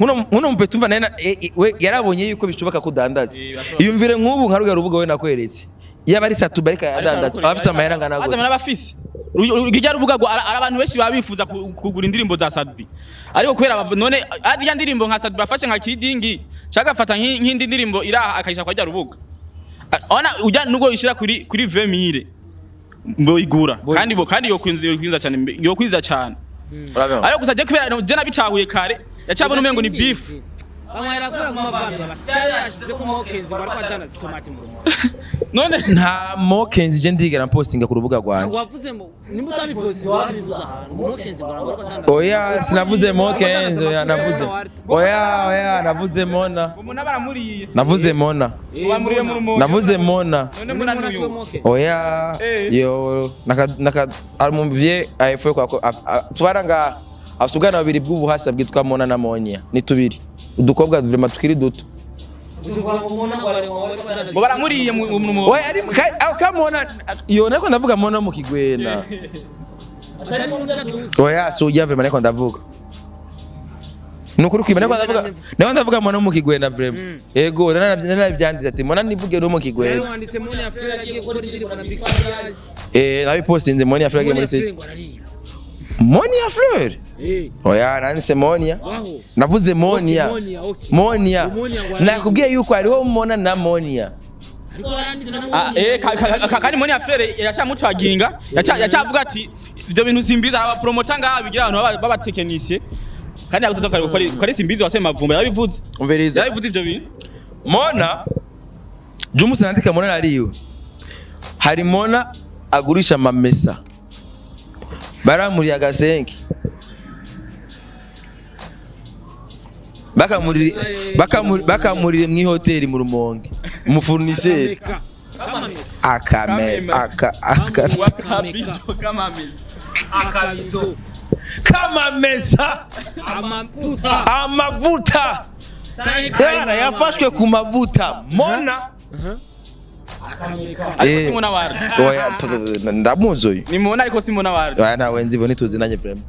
nkuno mupeta umva nawe we yarabonye yuko bishoboka kudandaza. Iyumvire nk'ubu nka ruga rubuga we nakweretse, yaba ari Sat-B ariko aradandaza, aba afise amahera angana Azana gute? N'abafise rujya rubuga ngo ari abantu benshi baba bifuza kugura indirimbo za Sat-B, ariko kubera none ya ndirimbo nka Sat-B afashe nka Kidingi cyangwa agafata nk'indi ndirimbo iraha akayisha kwa rya rubuga, ona ujya nubwo yishira kuri 20000 boyigura, kandi bo kandi yokwinza cyane, yokwinza cyane. Urabyumva? Ariko gusa je kubera je nabitahuye kare, yacabona umengo ni beef. Bamwera kuri mu mavambi abasitari yashize ko Mokenzi ngo ariko adandaza itomati mu rumo. None Nta Mokenzi je ndigera mpostinga ku rubuga rwanje. Wavuze ngo nimba utabiposti warabivuze ahantu ngo Mokenzi ngo ariko adandaza. Oya, sinavuze Mokenzi. Oya, navuze, oya, navuze Mona. Umuntu baramuriye. Navuze Mona. Bamuriye mu rumo. Navuze Mona. None muna nuyu. Oya. Yo naka naka arumvye ayefe kwa twaranga afite ubwana babiri bw'ubuhasa bwitwa Mona na Monia, ni tubiri udukobwa vraiment tukiri duto. Ngo baramuriye mu rumo. Oya, ari aho kamona yo nako ndavuga Mona mu Kigwena. Oya, si ujya vraiment, nako ndavuga nukuri kwima, nako ndavuga Mona mu Kigwena vraiment. Yego, nanabyanditse ati Mona nivuge no mu Rero Kigwena. wanditse Moni ya Frere agiye gukora indirimbo na Big Farious. Eh, nabipostinze Monia Fleur Moni muri ya Frere state. ngo arariye. Monia Fleur. Oya, nanditse Monia. Waho. Navuze Monia. Monia, okay. Monia. Monia ngo arariye. Nakubwiye yuko hariho Mona na Monia. Ariko waranditse na Ah, eh, kandi Moni Affaire yacamucaginga, yacavuga ati ibyo bintu simbizi, aba promoter ngaha bigira abantu b'abatekinisiye kandi agutatu kare ko ari simbizi wase mavumba yarabivuze. Umviriza. Yarabivuze ivyo bintu. Mona Jumusi nandika Mona nariwe. Hari Mona agurisha amamesa. Baramuriye agasenke. Bakamurire mu hoteli mu Rumonge. Umufournisseur akame aka aka Wakabido kamamesa. Akabido. Kamamesa. Amavuta. Amavuta. Yana yafashwe ku mavuta. Mona. Ariko Eh. si Mona wari. Oya, ndamuzi uyu. Ni Mona ariko si Mona wari. Oya, ntawe nzi, bo ntituzinanye vraiment.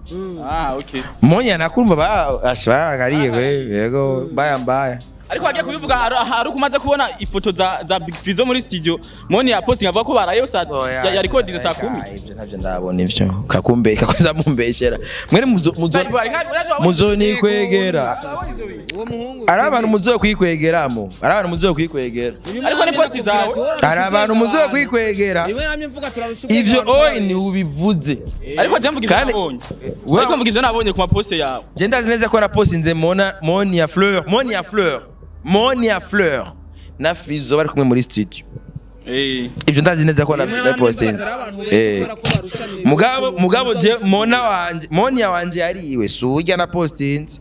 Ah, okay. Monya nakumva ba ashbaragariye we yego mbaya mbaya. Ariko wagiye kubivuga hari umaze kubona ifoto za Big Fizzo muri studio, Moni ya posting avuga ko barayo saa ya recording saa 10. Ibyo ntabyo ndabona, ivyo kakumbe kakuza mumbeshera mwene muzo muzo muzonikwegera. Uwo muhungu. Ari abantu muzo kwikwegeramo, ari abantu muzo kwikwegera. Ariko ni posti zawe. Ari abantu muzo kwikwegera. Niwe namye mvuga turarusha ubwenge Ivyo abantu oyi bawe. ni ubivuze. Ariko je mvuga ivyo Kandi- nabonye. Ariko mvuga ivyo nabonye ku maposte yawe. Je ndazi neza ko napostinze Mona, Monia Fleur, Monia Fleur, Monia Fleur na Fizzo bari kumwe muri studio. Ivyo ndazi neza ko napostinze. Mugabo je Mona wanje, Monia wanje yariwe sujya na postinze.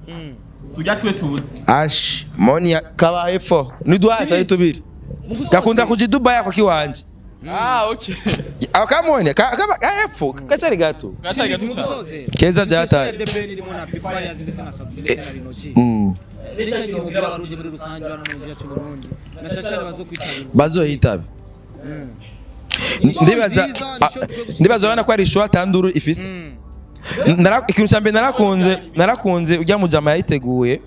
Sujya twe tuzi. Ash Monia kabaye fo nidwasa ari tubiri gakunda kuja i Dubai ako kiwanje. Ah, okay. Ako kamonia kaba epfo kacari gato. Gataye gato. Keza byataye. The Ben irimo na Big Farious ndetse na Sat-B ndetse na Lino G. Ndetse cyane abarundi muri rusange bari mu gihugu cy'u Burundi. Na cyane bazokwitabira. Bazoyitabe. Ndibaza ndibaza urabona ko ari ishuwa tanduru ifise. Ikintu cya mbere narakunze ujya mu jama yayiteguye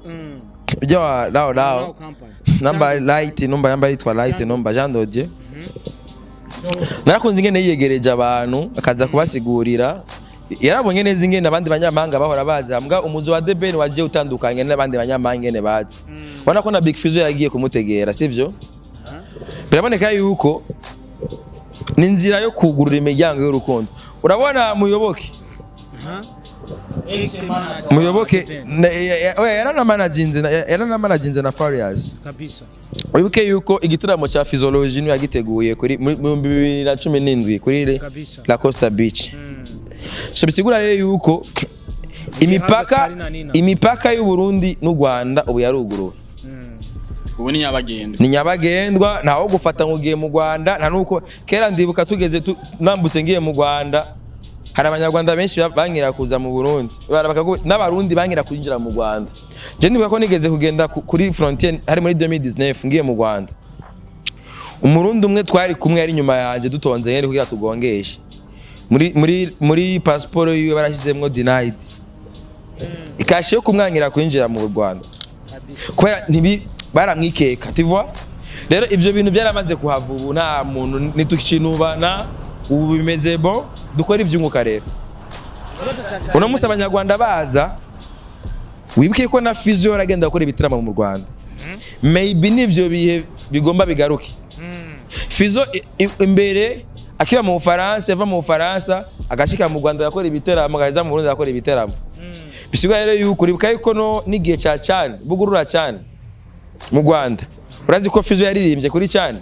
ujya wa lao lao namba light numba yamba yitwa light numba Jean Dodier. Narakunze ingene yiyegereje abantu akaza kubasigurira. Yarabonye neza ingene abandi banyamahanga bahora baza, mbwa umuzo wa The Ben wagiye utandukanye n'abandi banyamahanga ingene baza. Ubona ko na Big Fizzo yagiye kumutegera, sivyo? Biraboneka yuko ni inzira yo kugurura imiryango y'urukundo. Urabona Muyoboke, Muyoboke oya, yaranamanaginze na Farious. Kabisa. Wibuke yuko igitaramo cya Physiology niwe yagiteguye kuri mu 2017 kuri Kabisa. La Costa Beach. So bisigura rero yuko imipaka cyari na nina. imipaka y'u Burundi n'u Rwanda ubu yaruguruwe. Ubu ni nyabagendwa. Ni nyabagendwa, ntawo gufata ngo ugiye mu Rwanda, nta nuko kera ndibuka tugeze nambutse ngiye mu Rwanda, hari abanyarwanda benshi bankira kuza mu Burundi. N'abarundi bankira kwinjira mu Rwanda. Je ndibuka ko nigeze kugenda kuri frontière hari muri 2019 ngiye mu Rwanda, umurundi umwe twari kumwe yari inyuma yanjye dutonze nyene kugira tugongeshe, muri passport yiwe barashyizemwo denied, ikashe yo kumwangira kwinjira mu Rwanda kubera ntibi baramwikeka, tu vois. Rero ivyo bintu byaramaze kuhava, ubu nta muntu ntitukinubana, ubu bimeze bon, dukora ivyunguka. Rero uno munsi abanyarwanda baza, wibuke ko na Fizzo yaragenda gukora ibitaramo mu Rwanda. Maybe nivyo bihe bigomba bigaruke. Fizzo imbere akiba mu Bufaransa, yava mu Bufaransa agashika mu Rwanda agakora ibiteramo, agaheza mu Burundi agakora ibiteramo. Bisigaye rero yuko uribuka yuko no n'igihe cya cyane bugurura cyane mu Rwanda, urazi ko Fizzo yaririmbye kuri cyane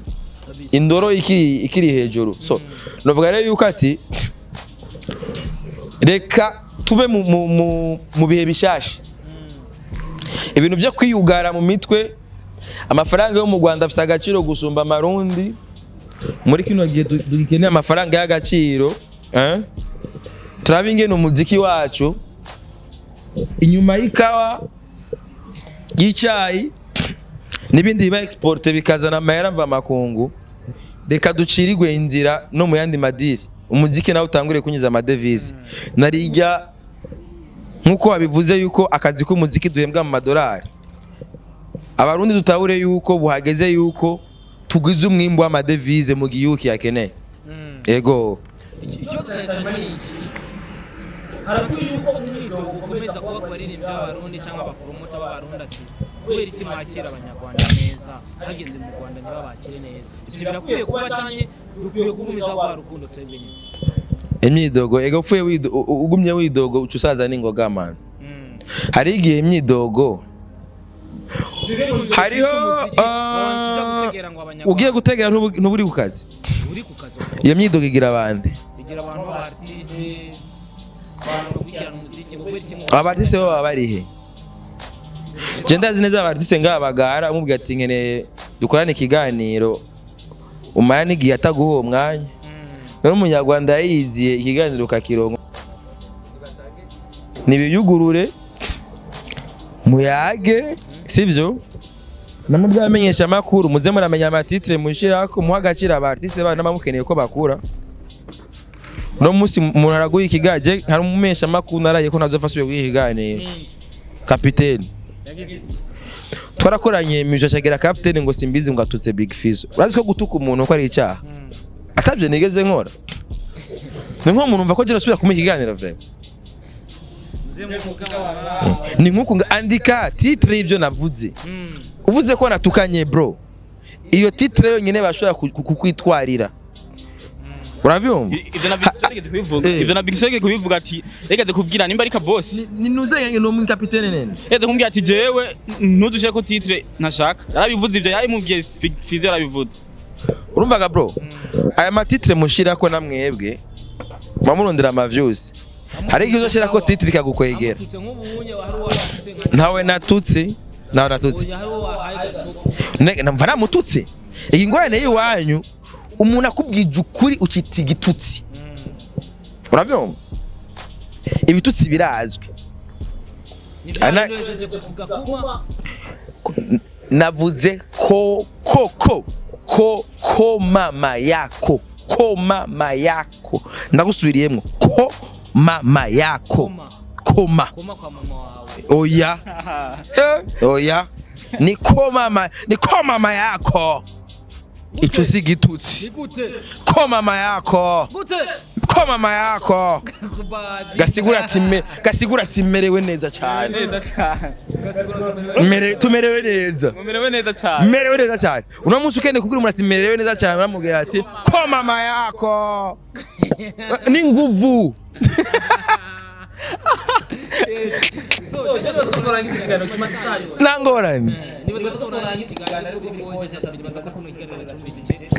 indoro ikiri hejuru. So novuga rero yuko ati reka tube mu bihe bishasha, ibintu byo kwiyugara mu mitwe. Amafaranga yo mu Rwanda afise agaciro gusumba amarundi. Muri kino gihe dukeneye amafaranga y'agaciro, eh? Turabe ingene umuziki wacu inyuma y'ikawa, y'icyayi n'ibindi biba export bikazana amahera mva makungu, reka ducirigwe inzira no mu yandi madiri, umuziki nawe utangure kunyuza amadevize. Narijya nkuko wabivuze yuko akazi k'umuziki duhembwa mu madolari, abarundi dutahure yuko buhageze yuko tugize umwimbu w'amadevize mu gihugu kiyakeneye. Ego. Ikibazo cyane cyane ni iki: harakwiye yuko umwidogo ukomeza kuba ku baririmbyi b'abarundi cyangwa abapromota b'abarundi, ati kubera iki mwakira abanyarwanda neza, hageze mu Rwanda ntibabakire neza? Ibyo birakwiye kuba cyane, dukwiye gukomeza rwa rukundo twebwe nyine. Imyidogo ego, upfuye ugumye widogo uca usaza n'ingoga, man. Hari igihe imyidogo hariho tujya gutegera ngo abanyarwanda ugiye gutegera ntuburi ku kazi. Uri ku kazi. Iyo myidogo igira abandi. Igira abantu b'aba artiste, abantu bakurikirana umuziki, ngo kubera iki Aba artiste bo baba barihe? Je ndazi neza aba artiste ngaha bagara umubwira ati nkeneye dukorane ikiganiro, umara n'igihe ataguha uwo mwanya. None umunyarwanda yayiziye ikiganiro ukakironka? Nibiyugurure muyage, sivyo? Namwe byamenyesha amakuru, muze muramenya ama titre mushirako, muha agaciro aba artiste bana n'abamukeneye ko bakura. Uno munsi umuntu araguha ikigaje, hari umumenyesha amakuru naraye ko ntazopfa asubiye guha ikiganiro. Kapiteni twarakoranye mije ashagera kapiteni ngo simbizi ngo atutse Big Fizzo. Urazi ko gutuka umuntu ko ari icyaha atabyo nigeze nkora? Ni nko umuntu umva ko je nasubira kumuha ikiganiro, vraiment. Ni nkuko nga andika titre y'ibyo navuze, uvuze ko natukanye, bro, iyo titre yonyine bashobora kukwitwarira, urabyumva? Ivyo na Big Fizzo yarigeze kubivuga. Eh. Ivyo na Big Fizzo yarigeze kubivuga, ati yarigeze kubwira nimba ari kabosi. Ni nuze ni umu kapitene nene. Yarigeze kumbwira ati jewe ntuzushe ko titre ntashaka. Yarabivuze ivyo, yabimubwiye Fizzo, yarabivuze. Urumvaga, bro, aya ma titre mushirako namwebwe muba murondera ama views. Hari igihe uzoshirako titre ikagukwegera. Amututse nk'ubunye hari uwo watutse nka Ntawe natutse, ntawe natutse. Oya, hari uwo wahaye gasopo. Namva namututse. Iyi ngorane y'iwanyu, umuntu akubwije ukuri ukita igitutsi, urabyumva? Ibitutsi birazwi. Ni bya Ana- bindi uhejeje kuvuga kuma. Navuze ko ko ko ko ko mama yako, ko mama yako, ndagusubiriyemo, ko mama yako. Koma. Koma. Koma kwa mama wawe. Oya, oya, ni ko mama, ni ko mama yako, ico si igitutsi. Gute? Ko mama yako. Gute? Ko mama yako. Gasigura ati gasigura ati merewe neza cyane. Neza cyane. Tumerewe neza. Mumerewe neza cyane. Merewe neza cyane. Uno munsi ukeneye kubwira umuntu ati merewe neza cyane, uramubwira ati ko mama yako. Ni nguvu. So just tuzorangiza ikiganiro kimaze isaha yose. Nangorane. Nibaza ko tuzorangiza ikiganiro ariko biri kose yasabye nibaza ko ikiganiro cyumvise.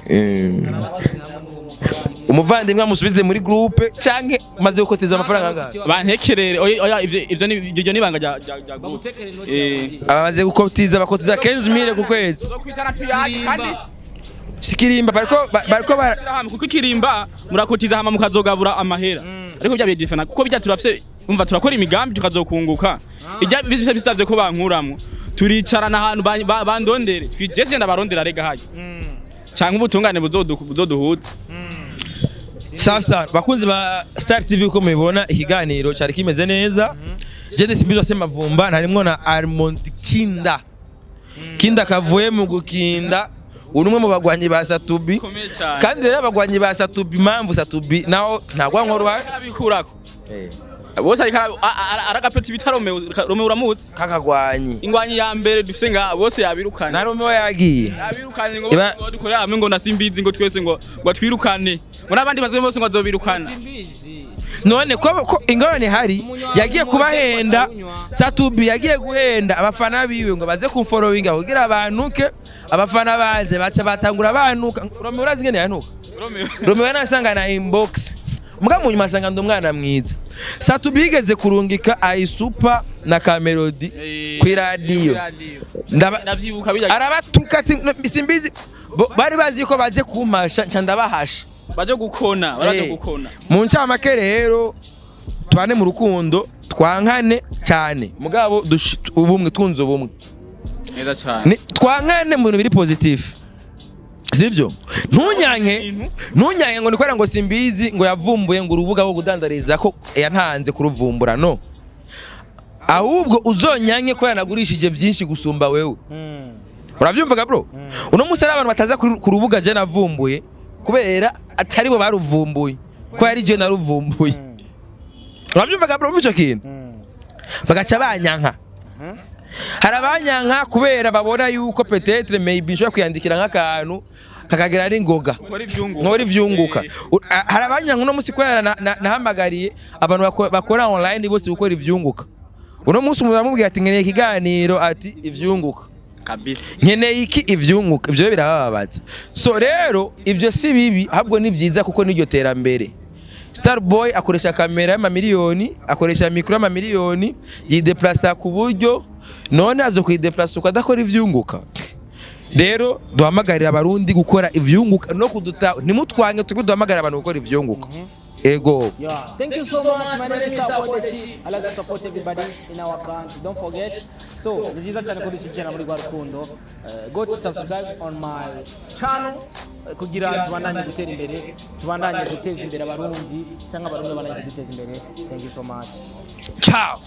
Umuvandimwe amusubize muri groupe canke maze gukoteza amafaranga angahe? Bantekerere, oya oya, ivyo ni ivyo ni ibanga rya group. Bagutekere inoti. Abamaze gukotiza bakotiza 15,000 ku kwezi. Kwicara tuyage kandi Sikirimba bariko bara hamwe, kuko ikirimba murakotiza hama mukazogabura amahera, ariko bya bidifana kuko bijya turafise, umva, turakora imigambi tukazokunguka. Ijya bisa bisavye ko bankuramwo, turicarana ahantu bandondere twijese ndabarondera rega hayo canke ubutungane buzoduhutse. Safi sana bakunzi ba Star TV, uko mubibona ikiganiro cyari kimeze neza. Jede Simbizo se Mavumba narimwo na Armand Kinda. Kinda kavuye mu gukinda, uri umwe mu bagwanyi ba Satubi. Komeye cyane. Kandi rero abagwanyi ba Satubi, impamvu Satubi naho ntagwa nkuru Arabikurako bose, ariko aragapeti bita Romeo. Romeo uramuzi? Kakagwanyi. Ingwanyi ya mbere dufise ngaha bose yabirukanye. Na Romeo yagiye. Yabirukanye ngo Iba- bose dukorera hamwe, ngo na Simbizi, ngo twese ngo atwirukane, ngo n'abandi baze bose ngo azobirukana. Simbizi. None ko ingorane hari yagiye kubahenda, Satubi yagiye guhenda abafana biwe ngo baze kumfollowinga kugira abantuke, abafana baze baca batangura banuka. Romeo urazi ingene yanuka? Romeo. Romeo yanasanga na inbox, muga mu nyuma asanga ndi umwana mwiza. Satubi yigeze kurungika Ayisupa na Kamelody ku iradiyo. Ndavyibuka bijya. Arabatuka ati: "No, Simbizi." Bari bazi ko baje kumpasha, nca ndabahasha. Baje gukona, baraje gukona. Mu ncamake rero, tubane mu rukundo, twankane cyane, mugabo ubumwe, twunze ubumwe. Neza cyane. Twankane mu bintu biri positif, sivyo? Ntunyanke, ntunyanke ngo nikora ngo Simbizi ngo yavumbuye ngo urubuga rwo kudandariza ko yantanze kuruvumbura, no ahubwo uzonyanke ko yanagurishije byinshi gusumba wewe. Urabyumvaga bro? Uno munsi hari abantu bataza ku rubuga je navumbuye kubera atari bo baruvumbuye, ko yari je naruvumbuye. Urabyumvaga bro? Ico kintu bagaca banyanka. Hari abanyanka kubera babona yuko peut-être maybe nshobora kwiyandikira nk'akantu kakagira ari ngoga. Nkora ivyunguka. Nkora ivyunguka. Hari abanyanka uno munsi kubera nahamagariye abantu bakora online bose gukora ivyunguka. Uno munsi umuntu aramubwira ati nkeneye ikiganiro, ati ivyunguka. Kabisa. Nkeneye iki, ivyunguka. Ivyo birabababaza. So rero ivyo si bibi, ahubwo ni vyiza kuko niryo terambere. Starboy akoresha kamera y'amamiliyoni, akoresha mikoro y'amamiliyoni, yideplasa ku buryo none azo kwideplasa uko adakora ivyunguka. Rero duhamagarira abarundi gukora ivyunguka no kuduta, ntimutwange, turi duhamagarira abantu gukora ivyunguka. Ego. Yeah. Thank you so much. My name is Starboy Deshi. I like to support everybody in our country. Don't forget. So, ni vyiza cyane ko dushyigikirana muri rwa rukundo. Go to subscribe on my channel kugira tubandanye gutera imbere, tubandanye guteza imbere abarundi cyangwa abarundi babandanye kuduteza imbere. Thank you so much. Ciao.